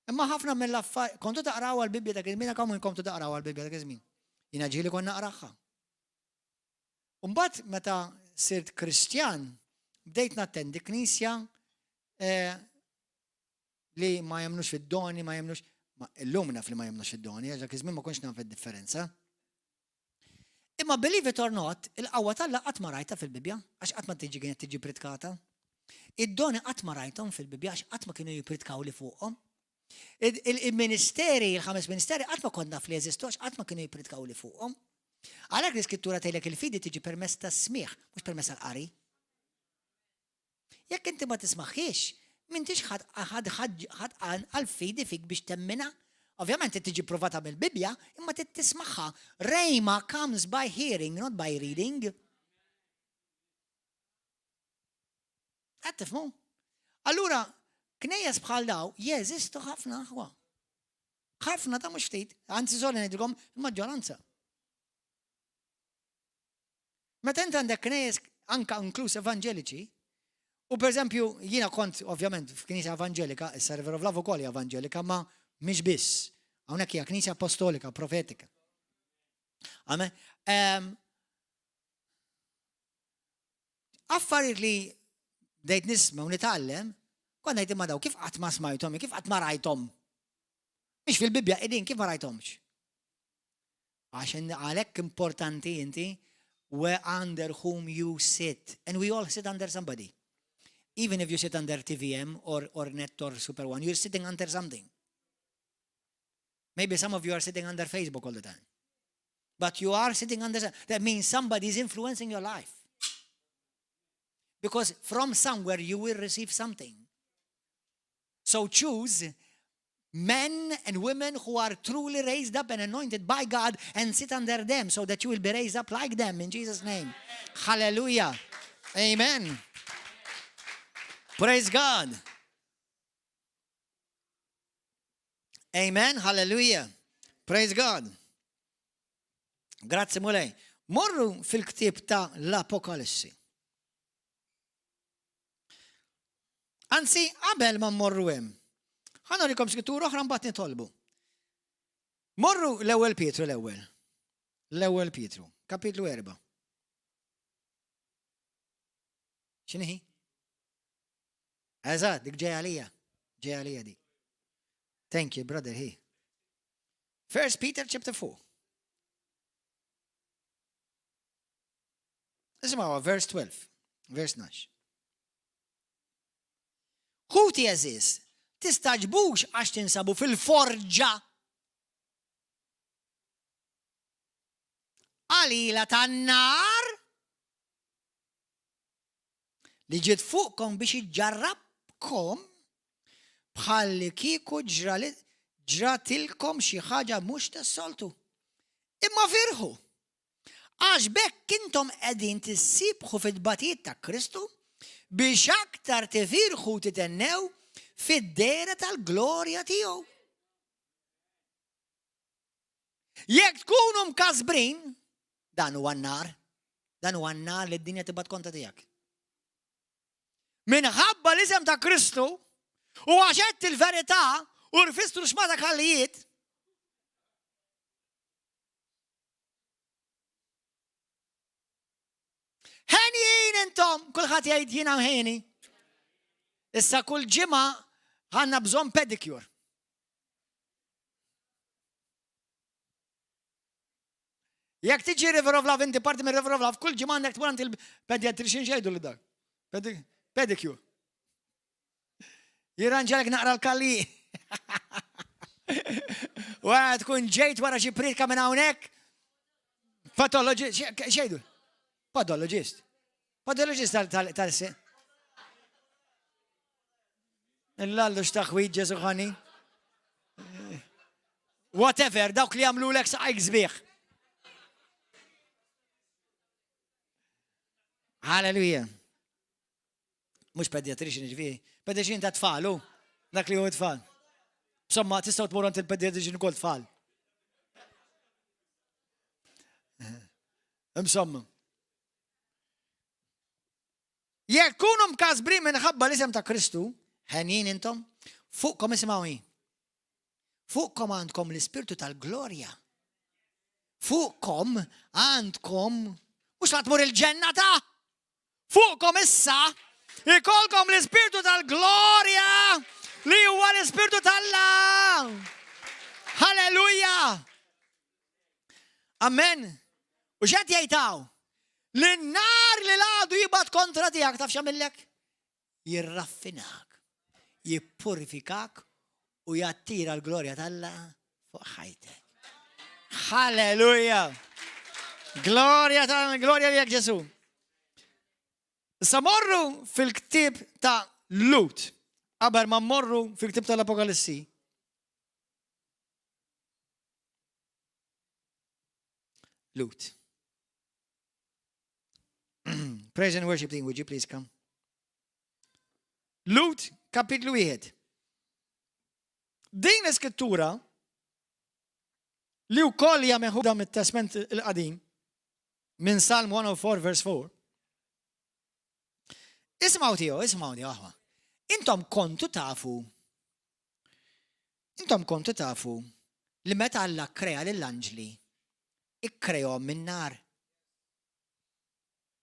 Imma ħafna mill-affarijiet, kontu taqraw għall-Bibbja dak iż-żmien, kemm minnkom kontu taqraw għall-Bibbja dak iż-żmien? Jiena ġieli kont naqraha. Mbagħad meta sirt Kristjan, bdejt nattendi knisja eh, li ma jemnux fid-doni, ma jemnux, illum naf li ma jemnux fid-doni, għax dak iż-żmien ma kontx naf id-differenza. Imma believe it or not, il-qawwa t'Alla qatt ma rajtha fil-Bibbja, għax qatt ma tiġi kienet tiġi pritkata. Id-doni qatt ma rajthom fil-Bibbja għax qatt ma kienu jippritkaw li fuqhom. Il-ministeri, il-ħames ministeri qatt ma kont naf li jeżistu għax qatt ma kienu jippritkaw li fuqhom. Għalhekk l-iskrittura tgħidlek il-fidi tiġi permezz tas-smigħ, mhux permezz tal-qari. Jekk inti ma tismagħhiex, m'intix ħa tqanqal fidi fik biex temminha. Ovvjament trid tiġi ppruvata mill-Bibbja, imma trid tismagħha. Rhema comes by hearing, not by reading. Qed tifhmu? Allura, knejjes bħal daw jeżistu ħafna aħwa. Ħafna ta' mhux ftit, anzi sorry ngħidilkom il-maġġoranza. Meta int għandek knejjes anka inkluż evanġeliċi, u pereżempju jiena kont ovvjament f'knisja evanġelika, issa River of Love ukoll hija evanġelika, ma mhix biss. Hawnhekk hija knisja apostolika, profetika. Amen. Ehm, affarijiet li bdejt nisma' u nitgħallem, kont ngħid imma daw kif qatt ma smajthom, kif qatt ma rajthom. Mhix fil-Bibbja qegħdin kif ma rajthomx. Għax għalhekk importanti inti where under whom you sit. And we all sit under somebody. Even if you sit under TVM or, or Net or Super One, you're sitting under something. Maybe some of you are sitting under Facebook all the time. But you are sitting under, that means somebody is influencing your life. Because from somewhere you will receive something. So choose men and women who are truly raised up and anointed by God and sit under them so that you will be raised up like them in Jesus' name. Hallelujah. Amen. Praise God. Amen. Hallelujah. Praise God. Grazzi Mulej. Morru fil-ktib ta' l-Apokalissi. Anzi, qabel ma mmorru hemm, ħa nurikom skrittura oħra mbagħad nitolbu. Morru l-ewwel Pietru l-ewwel. L-ewwel Pietru, kapitlu 4. X'inhi? Eżatt, dik ġej għalija. Ġej għalija dik. Thank you, brother, he. First Peter chapter 4. Isimgħu vers 12, vers 12. Ħuti għeżież, tistagħġbux għax tinsabu fil-forġa qalila tan-nar li ġiet fuqkom biex iġġarrabkom bħal kieku ġratilkom xi ħaġa mhux tas-soltu. Imma firħu Għax b'hekk intom qegħdin tissibħu fit-tbatijiet ta' Kristu, biex aktar tifirħu u tithennew fid-dehra tal-glorja tiegħu. Jekk tkunu mkasbrin, dan huwa n-nar, dan huwa n-nar li d-dinja tibgħat kontra tiegħek. Minħabba l-isem ta' Kristu u għax għedt il-verità u rfistru xmata kallijiet, Henjin intom, kulħadd jgħid jiena ħeni. Issa kull ġimgħa għandna bżonn pedicure. Jekk tiġi River of Love, inti parti minn River of Love, kull ġimgħa għandek tmur għand il-pediatrician xejdu li dak. Pedicure. Jirranġalek naqra l-kalli. Wa tkun ġejt wara xi pritka minn hawnhekk. Patologist, xejdu? Patologist. Podologist tal tal Illallu x'taħwid Ġesu ħani. Whatever, dawk li jagħmlu lek saqajk sbieħ. Halleluja. Mhux pediatrician ġifieri, pediatrician ta' tfal, hu dak li hu tfal. Insomma, tistgħu tmur għand il-pediatrician ukoll tfal. Insomma. Jekk kunu mkasbrin minħabba l-isem ta' Kristu, ħenjin intom, fuqkom isimgħu Fuqkom għandkom l-ispirtu tal-glorja. Fuqkom għandkom mhux la tmur il-ġenna ta' Fuqkom issa ikolkom l-Ispirtu tal-glorja li huwa l-Ispirtu t'Alla. Halleluja! Amen. U x'qed jgħid hawn? Li n-nar li l-għadu jibgħat kontra tiegħek taf x'għamillek? Jirraffinak, jippurifikak u jattira l-glorja t'Alla fuq ħajtek. Halleluja! Glorja ta' glorja lilek Ġesu. Issa morru fil-ktieb ta' Lut qabel ma mmorru fil-ktieb tal-Apokalissi. Lut. Praise and worship team, would you please come? Lut, kapitlu 1. Din l-iskrittura li wkoll hija meħuda mit-Testment il-Qadim minn Salm 104 verse 4. Ismgħu tiegħu, ismgħu tiegħu aħwa. Intom kontu tafu Intom kontu tafu li meta Alla krea lill-anġli, ikkrejhom minn nar.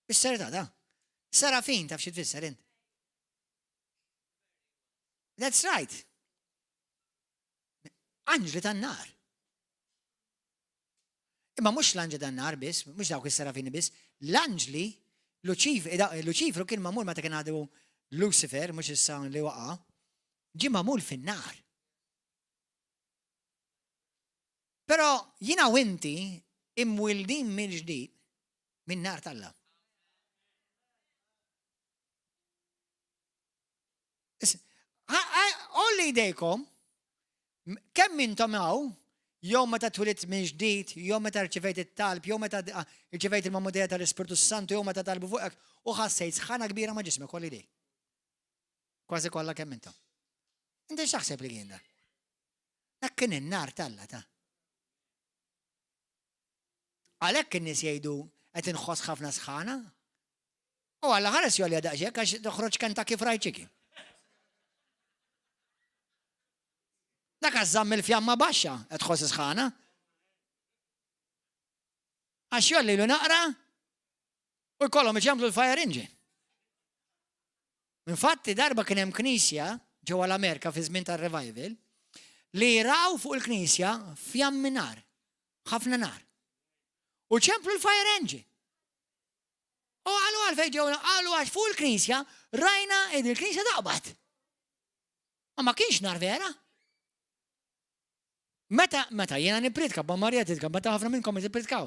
Bis-serjetà da. Serafin taf xi tfisser int. That's right. Anġli tan-nar. Imma mhux l-anġli tan-nar biss, mhux dawk is-serafini biss, l-anġli Luċifru kien magħmul meta kien għadu Lucifer, mhux issa li waqa', ġie magħmul fin-nar. Però jiena u inti imwildin mill-ġdid min-nar t'Alla. Olli jdejkom, kemm intom hawn, jew meta twilidt minn ġdid, jew meta rċivejt it-talb, jew meta rċivejt il-magħmudija tal-Ispirtu Santu, jew meta talbu fuqek u ħassejt sħana kbira ma' ġismek, olli jdejk. Kważi kollha kemm intom. Inti x'taħseb li kien dak? Dak kien in-nar t'Alla ta'. Għalhekk in-nies jgħidu qed inħoss ħafna sħana. U Alla ħares jolja daqshekk għax toħroġ Kentucky Fried Chicken. Dak għaż il fjamma baxxa qed tħoss sħana. Għax jollilu naqra u jkollhom iċemplu l-fire engine. Infatti darba kien hemm knisja ġewwa l-Amerika fi żmien tar-revival li raw fuq il-knisja fjammi nar, ħafna nar. U ċemplu l-fire engine. U għalu għalfej ġew għalu għax fuq il-knisja rajna id il-knisja taqbad. Ma ma kienx nar vera. Meta, meta jiena nippritka, ba Marija titka, meta ħafna minnkom tippritkaw.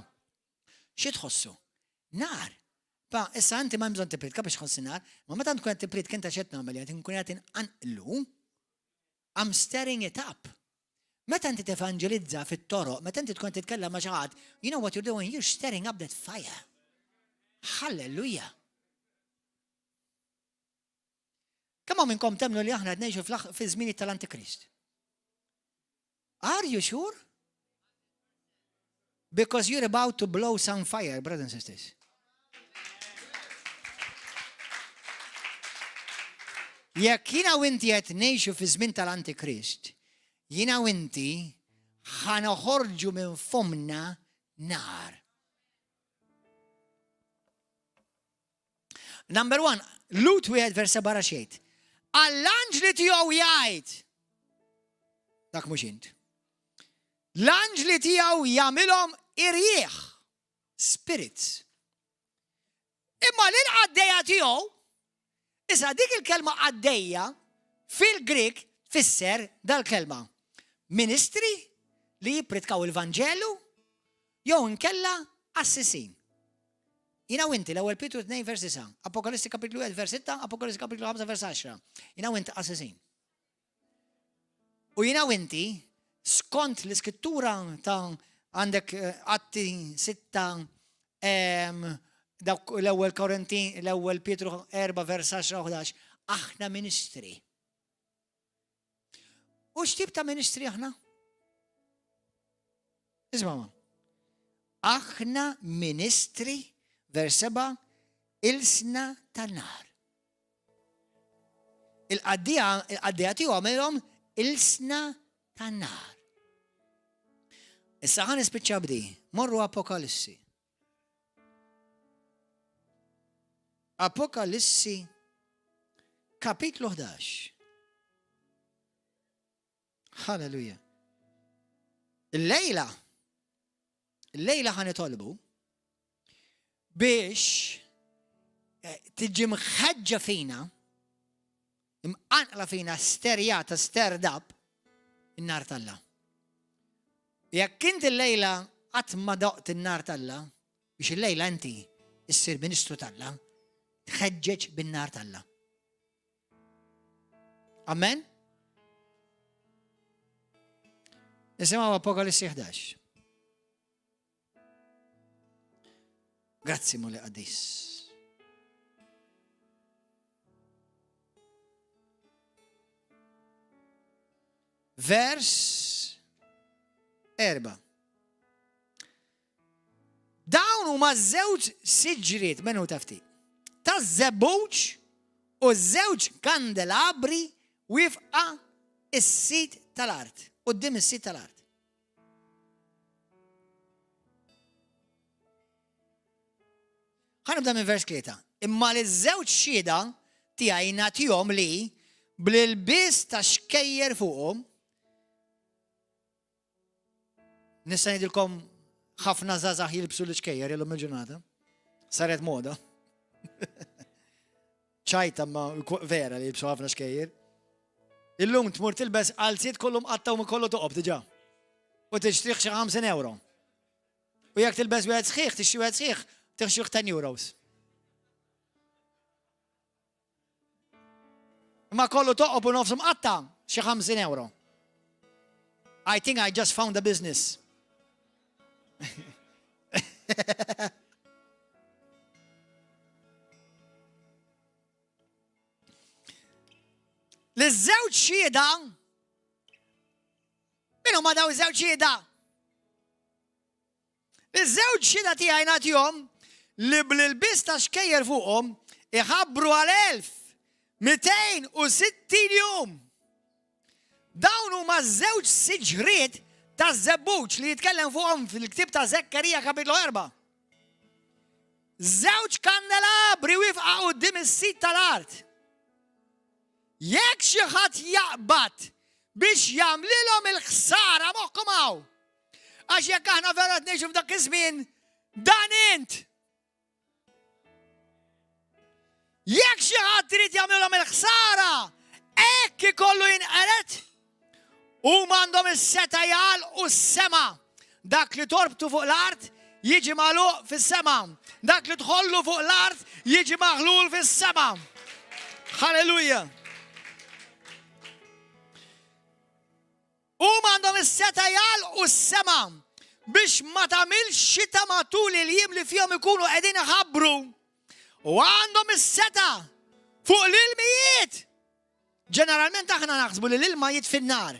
Xi tħossu? Nar. Pa, issa inti ma bżonn tippritka biex tħossi nar, ma meta tkun qed tippritka inta x'qed nagħmel qed nkun qed inqanqlu I'm stirring it up. Meta inti tevanġelizza fit-toroq, meta inti tkun titkellem ma' xi ħadd, you know what you're doing? You're stirring up that fire. Hallelujah. Kemm hawn minnkom temmnu li aħna qed ngħixu fi żminijiet tal-Antikrist? Are you sure? Because you're about to blow some fire, brothers and sisters. Jekk jiena u inti qed ngħixu fi żmien tal-Antikrist, jiena u inti ħa noħorġu minn fomna nar. Number one, Lut wieħed vers seba' xejt. Għall-anġli tiegħu jgħid. Dak mhux int. L-anġli tiegħu jagħmilhom irjieħ, spirits. Imma lil qaddejja tiegħu, issa dik il-kelma qaddejja fil-Grik tfisser dal-kelma. Ministri li jippritkaw il-Vanġelu jew inkella qassisin. Jiena u inti, l-ewwel Pietru 2 vers 9, Apokalissi kapitlu 1 vers 6, Apokalissi kapitlu 5 vers 10. Jiena u inti qassisin. U jiena u inti, skont l-iskrittura ta' għandek eh, Atti 6 dawk l-ewwel Korintin, l-ewwel Pietru 4 vers 10 11, aħna ministri. U x'tip ta' ministri aħna? Isma' Aħna ministri, vers 7, ilsna tan-nar. Il-qaddija, il-qaddija tiegħu għamilhom ilsna tan-nar. Issa ħan nispiċċa bdi, morru Apokalissi. Apokalissi kapitlu 11. Halleluja. Il-lejla, il-lejla ħan itolbu biex eh, tiġi mħeġġa fina, imqanqla fina sterjata, stirred up, in-nar t'Alla. Jekk inti l-lejla qatt ma doqt in-nar t'Alla, biex il-lejla inti issir ministru t'Alla, tħeġġeġ bin-nar t'Alla. Amen? Nisimgħu Apokalissi 11. Grazzi Mulej Qaddis. Vers erba. Dawn huma żewġ siġriet menu tafti. Ta' żebbuġ u żewġ kandelabri wifqa is-sit tal-art, quddiem is-sit tal-art. Ħa nibda minn vers 3. Imma li żewġ xhieda tiegħi nagħtihom li bl-ilbies ta' xkejjer fuqhom Nista' ngħidilkom ħafna żgħażagħ jilbsu l-iċkejjer illum il-ġurnata. Saret moda. Ċajta ma vera li jilbsu ħafna xkejjer. Illum tmur tilbes qalziet kollu mqatta' u kollu toqob diġà. U tixtrih xi 50 euro. U jekk tilbes wieħed sħiħ, tixtri wieħed sħiħ, tixtrih 10 euros. Imma kollu toqob u nofsu mqatta' xi 50 euro. I think I just found a business. Li żewġ xhieda Min huma daw żewġ xhieda? Li żewġ xhieda tiegħi nagħtihom li bl-ilbies ta' xkejjer fuqhom iħabbru għal 1260 jum. Dawn huma żewġ siġriet ta' żebbuġ li jitkellem fuqhom fil-ktieb ta' Zekkerija kapitlu 4. Żewġ kandelabri wifqa quddiem is-sit tal-art. Jekk xi ħadd jaqbad biex jagħmlilhom il-ħsara moħħkom hawn. Għax jekk aħna vera qed ngħixu f'dak iż-żmien, dan int. Jekk xi ħadd irid jagħmlilhom il-ħsara, hekk ikollu jinqered. Huma għandhom is-setgħa jagħlqu s-sema. Dak li torbtu fuq l-art jiġi magħluq fis-sema. Dak li tħollu fuq l-art jiġi maħlul fis-sema. Halleluja! Huma għandhom is-setgħa jagħlqu s-sema biex ma tagħmilx xita matul il-jiem li fihom ikunu qegħdin iħabbru. U għandhom is-setgħa fuq l-ilmijiet Ġeneralment aħna naħsbu li l-ilma jitfi n-nar.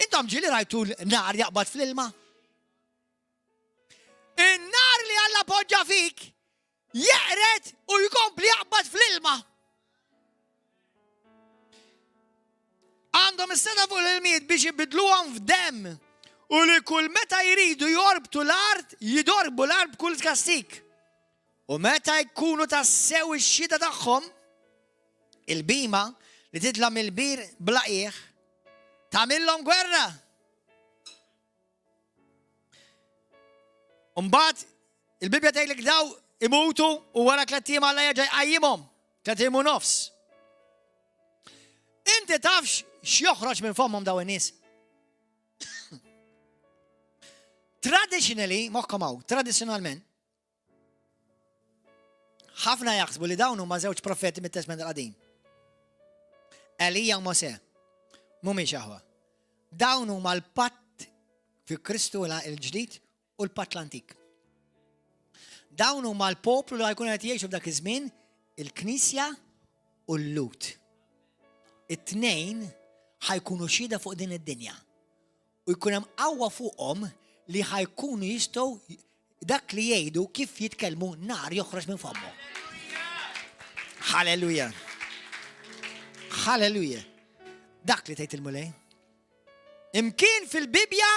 Intom ġieli rajtu nar jaqbad fl-ilma? In-nar li Alla poġġa fik jeqret u jkompli jaqbad fl-ilma. Għandhom is-seta fuq l-ilmijiet biex jibidluhom f'demm u li kull meta jridu jorbtu l-art, jidorbu l-art b'kull kastik. U meta jkunu tassew ix-xhieda tagħhom, il-bhima li titla' mill-bir bla qiegħ, tagħmilhom gwerra. Mbagħad il-Bibbja tgħidlek daw imutu u wara tlett ijiem Alla jerġa' jqajjimhom, tlett ijiem u nofs. Inti tafx x'joħroġ minn fommhom daw in-nies. Traditionally, moħħkom hawn, tradizzjonalment. Ħafna jaħsbu li dawn huma żewġ profeti mit-Testment il-Qadim. Elija u Mosè. Mhumiex aħwa. Dawn huma l-patt fi Kristu l-ġdid u l-patt l-antik. Dawn huma l-poplu li ħajkun qed jgħixu f'dak iż-żmien il-Knisja u l-Lut. It-tnejn ħajkunu xhieda fuq din id-dinja. U jkun hemm qawwa fuqhom li ħajkunu jistgħu dak li jgħidu kif jitkellmu nar joħroġ minn fommhom. Halleluja. Halleluja. Dak li tgħid il-Mulej. Imkien fil-Bibbja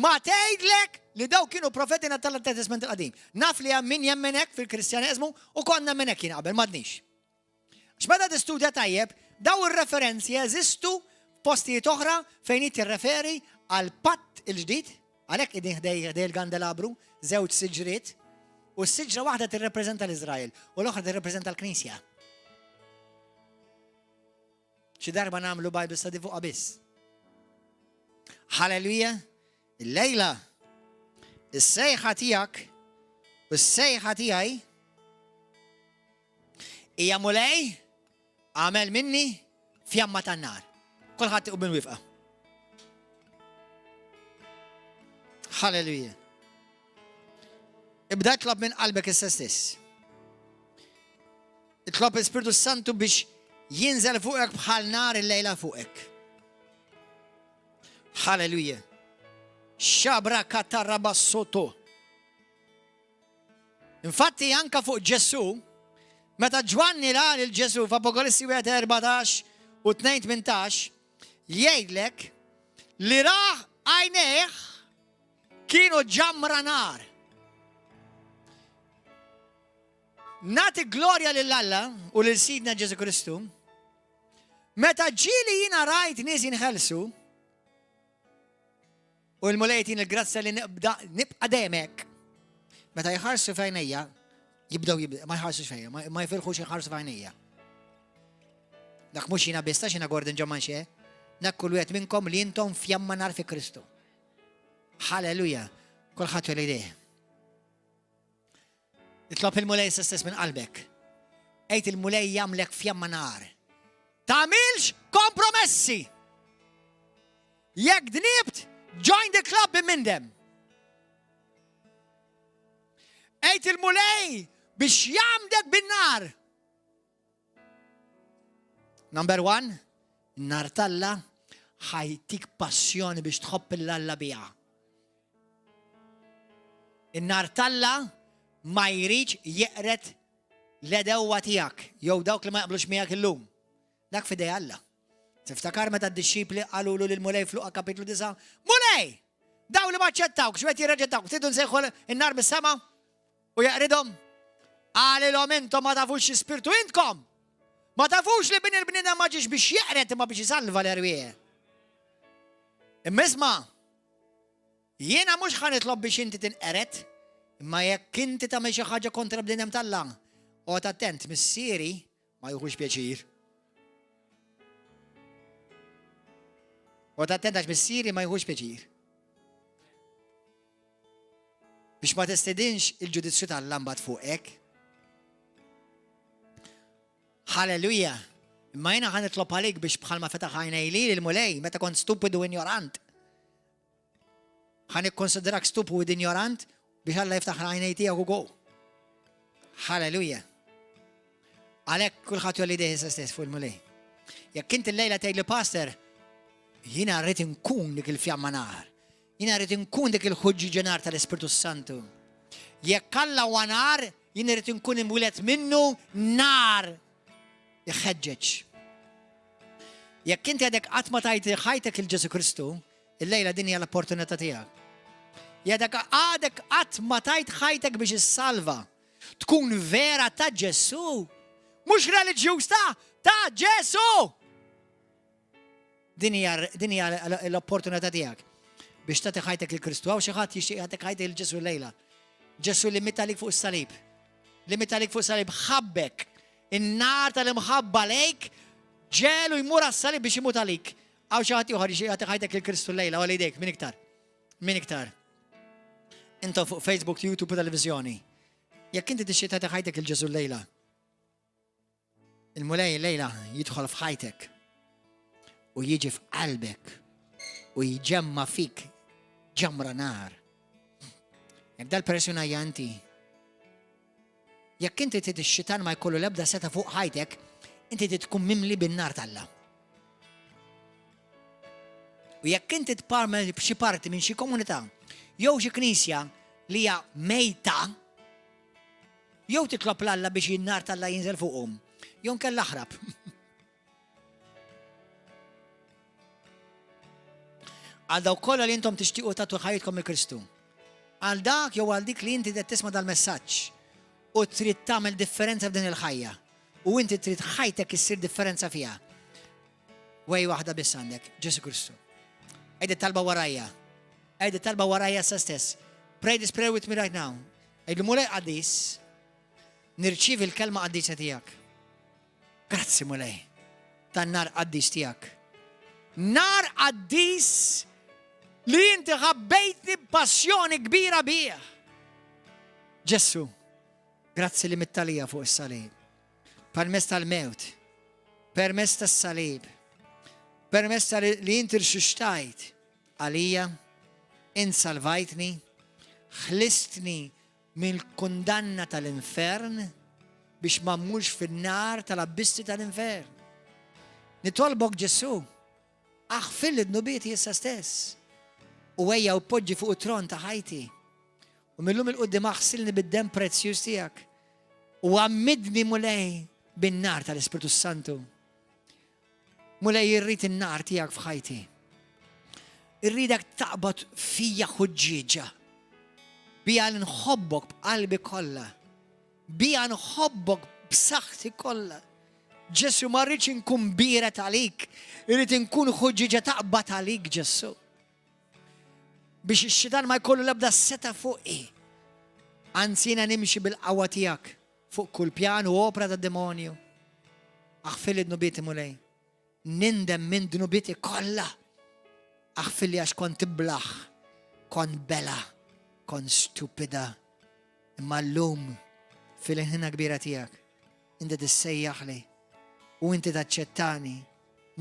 ma tgħidlek li daw kienu profeti tal-Testament il-Qadim. Naf li hemm min jemmen hekk fil-Kristjaneżmu u konna nemmen hekk jien qabel m'għadnix. Għax meta tistudja tajjeb, daw ir-referenzi jeżistu f'postijiet oħra fejn hi tirreferi għall-Patt il-Ġdid, għalhekk qegħdin ħdej ħdej il-gandelabru, żewġ siġriet, u s-siġra waħda tirrepreżenta l-Iżrael u l-oħra tirrepreżenta l-Knisja. Xi darba nagħmlu Bible study fuqha biss. Halleluja! Illejla is-sejħa tiegħek u s-sejħa tiegħi hija Mulej għamel minni fjamma tan-nar. Kulħadd iqum minn wifqa. Halleluja. Ibda tlob minn qalbek issa stess. Itlob l-Ispirtu Santu biex jinżel fuqek bħal nar il-lejla fuqek. Halleluja. Xabra kataraba soto. Infatti anka fuq Ġesù, meta Ġwanni ra lil Ġesù f'Apokalissi 1:14 u 2:18, jgħidlek li rah għajnejh kienu ġamra nar. Nagħti glorja lil Alla u lil Sidna Ġesù Kristu, meta ġieli jiena rajt nies jinħelsu, u l-Mulej jtini l-grazzja li nibda nibqa' dejjem hekk. Meta jħarsu f'għajnejja, jibdew jibdew, ma jħarsux fejja, ma jfilħux jħarsu f'għajnejja. Dak mhux jiena biss, ta' xina Gordon John Manche, dak kull wieħed minnkom li intom fjamma nar fi Kristu. Halleluja, kulħadd jolli idejh. Itlob il-Mulej issa stess minn qalbek. Għid il-Mulej jagħmlek fjamma nar. Tagħmilx kompromessi. Jekk dnibt, join the club mindem. Għid il-Mulej biex jagħmdek bin-nar. Number one, nar talla ħajtik passjoni biex tħobb il-Alla biha. In-nar talla ma jridx jeqret l-edewwa tiegħek jew dawk li ma jaqblux miegħek illum. Dak fidej Alla. Tiftakar meta d-dixxipli qalulu lil Mulej f'Luqa kapitlu 9, Mulej! Daw li ma ċettawk, x'qed jirreġettawk, tridu nsejħu n-nar mis-sema? U jeqridhom. Qalilhom intom ma tafux xi spirtu intkom. Ma tafux li bin il-bniedem ma ġiex biex jeqred imma biex isalva l-erwieħ. Imma isma' jiena mhux ħa nitlob biex inti tinqered, imma jekk inti tagħmel xi ħaġa kontra bniedem t'Alla, oqgħod attent, missieri Ma jieħux pjaċir. U attent għax missieri ma jieħux pjaċir. Biex ma testedinx il-ġudizzju tal-lambat fuqek. Halleluja! Imma jiena ħa nitlob għalik biex bħalma fetaħ għajnej li l-Mulej meta kont stupidu ignorant. Ħa nikkonsidrak stupu u injorant biex Alla jiftaħ l-għajnej tiegħek ukoll. Halleluja. Għalhekk kulħadd jolli dejjem stess fuq il-Mulej. Jekk inti llejla tgħid li pastor, jiena rrid inkun dik il-fjamma nar. Jiena rrid inkun dik il-ħuġġiġa nar tal-Ispirtu Santu. Jekk Alla huwa nar, jien irrid inkun imwieled minnu nar iħeġġeġ. Jekk inti għadek qatt ma tajt ħajtek il Ġesu Kristu, Illejla din hija l-opportunità tiegħek. Jekk għadek qatt ma tajt ħajtek biex issalva, tkun vera ta' Ġesù, mhux reliġjuż ta' ta' Ġesù. Din hija l-opportunità tiegħek biex tagħti ħajtek lil Kristu. Hawn xi ħadd jixtieq jagħtik ħajtek lil Ġesù llejla. Ġesù li miet għalik fuq is-salib. Li miet għalik fuq is-salib ħabbek. In-nar tal-imħabba lejk ġelu jmur għas-salib biex imut għalik. Hawn xi ħadd ieħor jixtieq jagħti ħajtek lil Kristu llejla, għoli jdejk, min iktar? Min iktar? Intom fuq Facebook, YouTube u televizjoni. Jekk inti tixtieq tagħti ħajtek lil Ġesù llejla. Il-Mulej lejla jidħol f'ħajtek u jiġi f'qalbek u jġemma fik ġamra nar. Jekk dal-persuna hija inti, jekk inti trid ix-xitan ma jkollu l-ebda seta fuq ħajtek, inti trid tkun mimli bin-nar t'Alla. U jekk inti tparmel b'xi parti minn xi komunità jew xi knisja li hija mejta, jew titlob 'l Alla biex in-nar t'Alla jinżel fuqhom, jew nkella aħrab. Għal dawk kollha li intom tixtiequ tagħtu ħajjitkom lil Kristu. Għal dak jew għal dik li inti qed tisma' dal-messaġġ u trid tagħmel differenza f'din il-ħajja u inti trid ħajtek issir differenza fiha. Way waħda biss għandek, Ġesu Kristu. Għid it-talba warajja. Għid it-talba warajja sa stess. Pray this prayer with me right now. Għidlu Mulej qaddis, nirċievi l-kelma qaddisa tiegħek. Grazzi Mulej, tan-nar qaddis tiegħek. Nar qaddis li inti ħabbejtni b'passjoni kbira bih. Ġessu, grazzi li mittalija fuq is-salib. Permezz tal-mewt, permezz tas-salib, permezz tal li inti rxuxtajt għalija, int salvajtni, ħlistni mill-kundanna tal-infern biex ma mmurx fin-nar tal-abbissi tal-infern. Nitolbok Ġesù, aħfirli dnubieti issa stess u ejja u poġġi fuq it-tron ta' ħajti. U millum il-qudiem aħsilni bid-demm prezzjuż tiegħek u għammidni Mulej bin-nar tal-Ispirtu Santu. Mulej irrid in-nar tiegħek f'ħajti. Irridek taqbad fija ħuġġieġa. Bija nħobbok b'qalbi kollha. Bija nħobbok b'saħħti kollha. Ġesu ma rridx inkun biered għalik, irrid inkun ħuġġieġa taqbad għalik Ġesu. Biex ix-xitan ma jkollu l-ebda seta fuqi. Anzi jiena nimxi bil-qawwa tiegħek fuq kull pjan u opra ta' demonju. Aħfirli dnubieti Mulej. Nindem minn dnubieti kollha. Aħfirli għax kont iblah, kont bela, kont stupida. Imma llum fil-ħnina kbira tiegħek inti tissejjaħli u inti taċċettani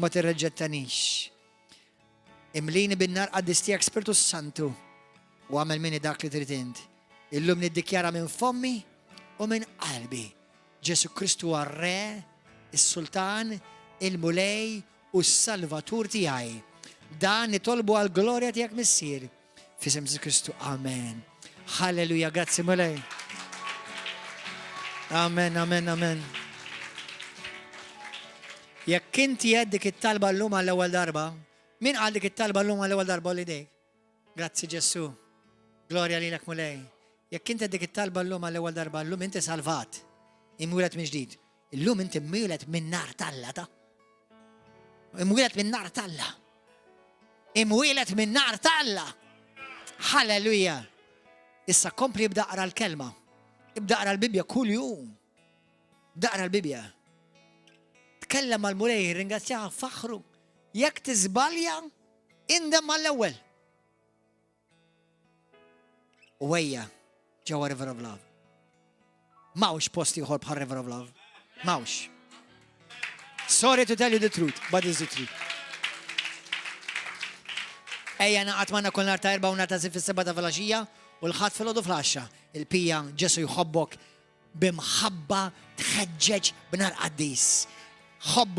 ma tirreġettanix. Imlini bin-nar qaddis tiegħek Spirtu Santu u għamel minni dak li trid int. Illum niddikjara minn fommi u minn qalbi. Ġesu Kristu huwa r-Re, is-Sultan, il-Mulej u s-Salvatur tiegħi. Dan nitolbu għal glorja tiegħek Missier. F'isem Ġesu Kristu. Amen. Halleluja, grazzi Mulej. Amen, amen, amen. Jekk inti għedt dik it-talba llum għall-ewwel darba, min qal dik it-talba llum għall-ewwel darba li dejk? Grazzi Ġesù. Glorja lilek Mulej. Jekk inti dik it-talba llum għall-ewwel darba llum inti salvat, imwieled minn ġdid. Illum inti mwieled minn nar t'Alla ta' Imwieled minn nar t'Alla. Imwieled minn nar t'Alla. Halleluja. Issa kompli ibda qra l-kelma. Ibda qra l-Bibbja kull jum. Ibda qra l-Bibbja. Tkellem mal-Mulej, ringrazzjaha faħru. Jekk tiżbalja, indem mal-ewwel. U ejja ġewwa River of Love. M'hawnx post ieħor bħal River of Love. M'hawnx. Sorry to tell you the truth, but it's the truth. Ejja naqat manna kull nar ta' erba' u nar ta' fis-seba' ta' filgħaxija u l-ħadd filgħodu fl-għaxra. Il-pija Ġesu jħobbok b'imħabba tħeġġeġ b'nar qaddis. Ħobbu.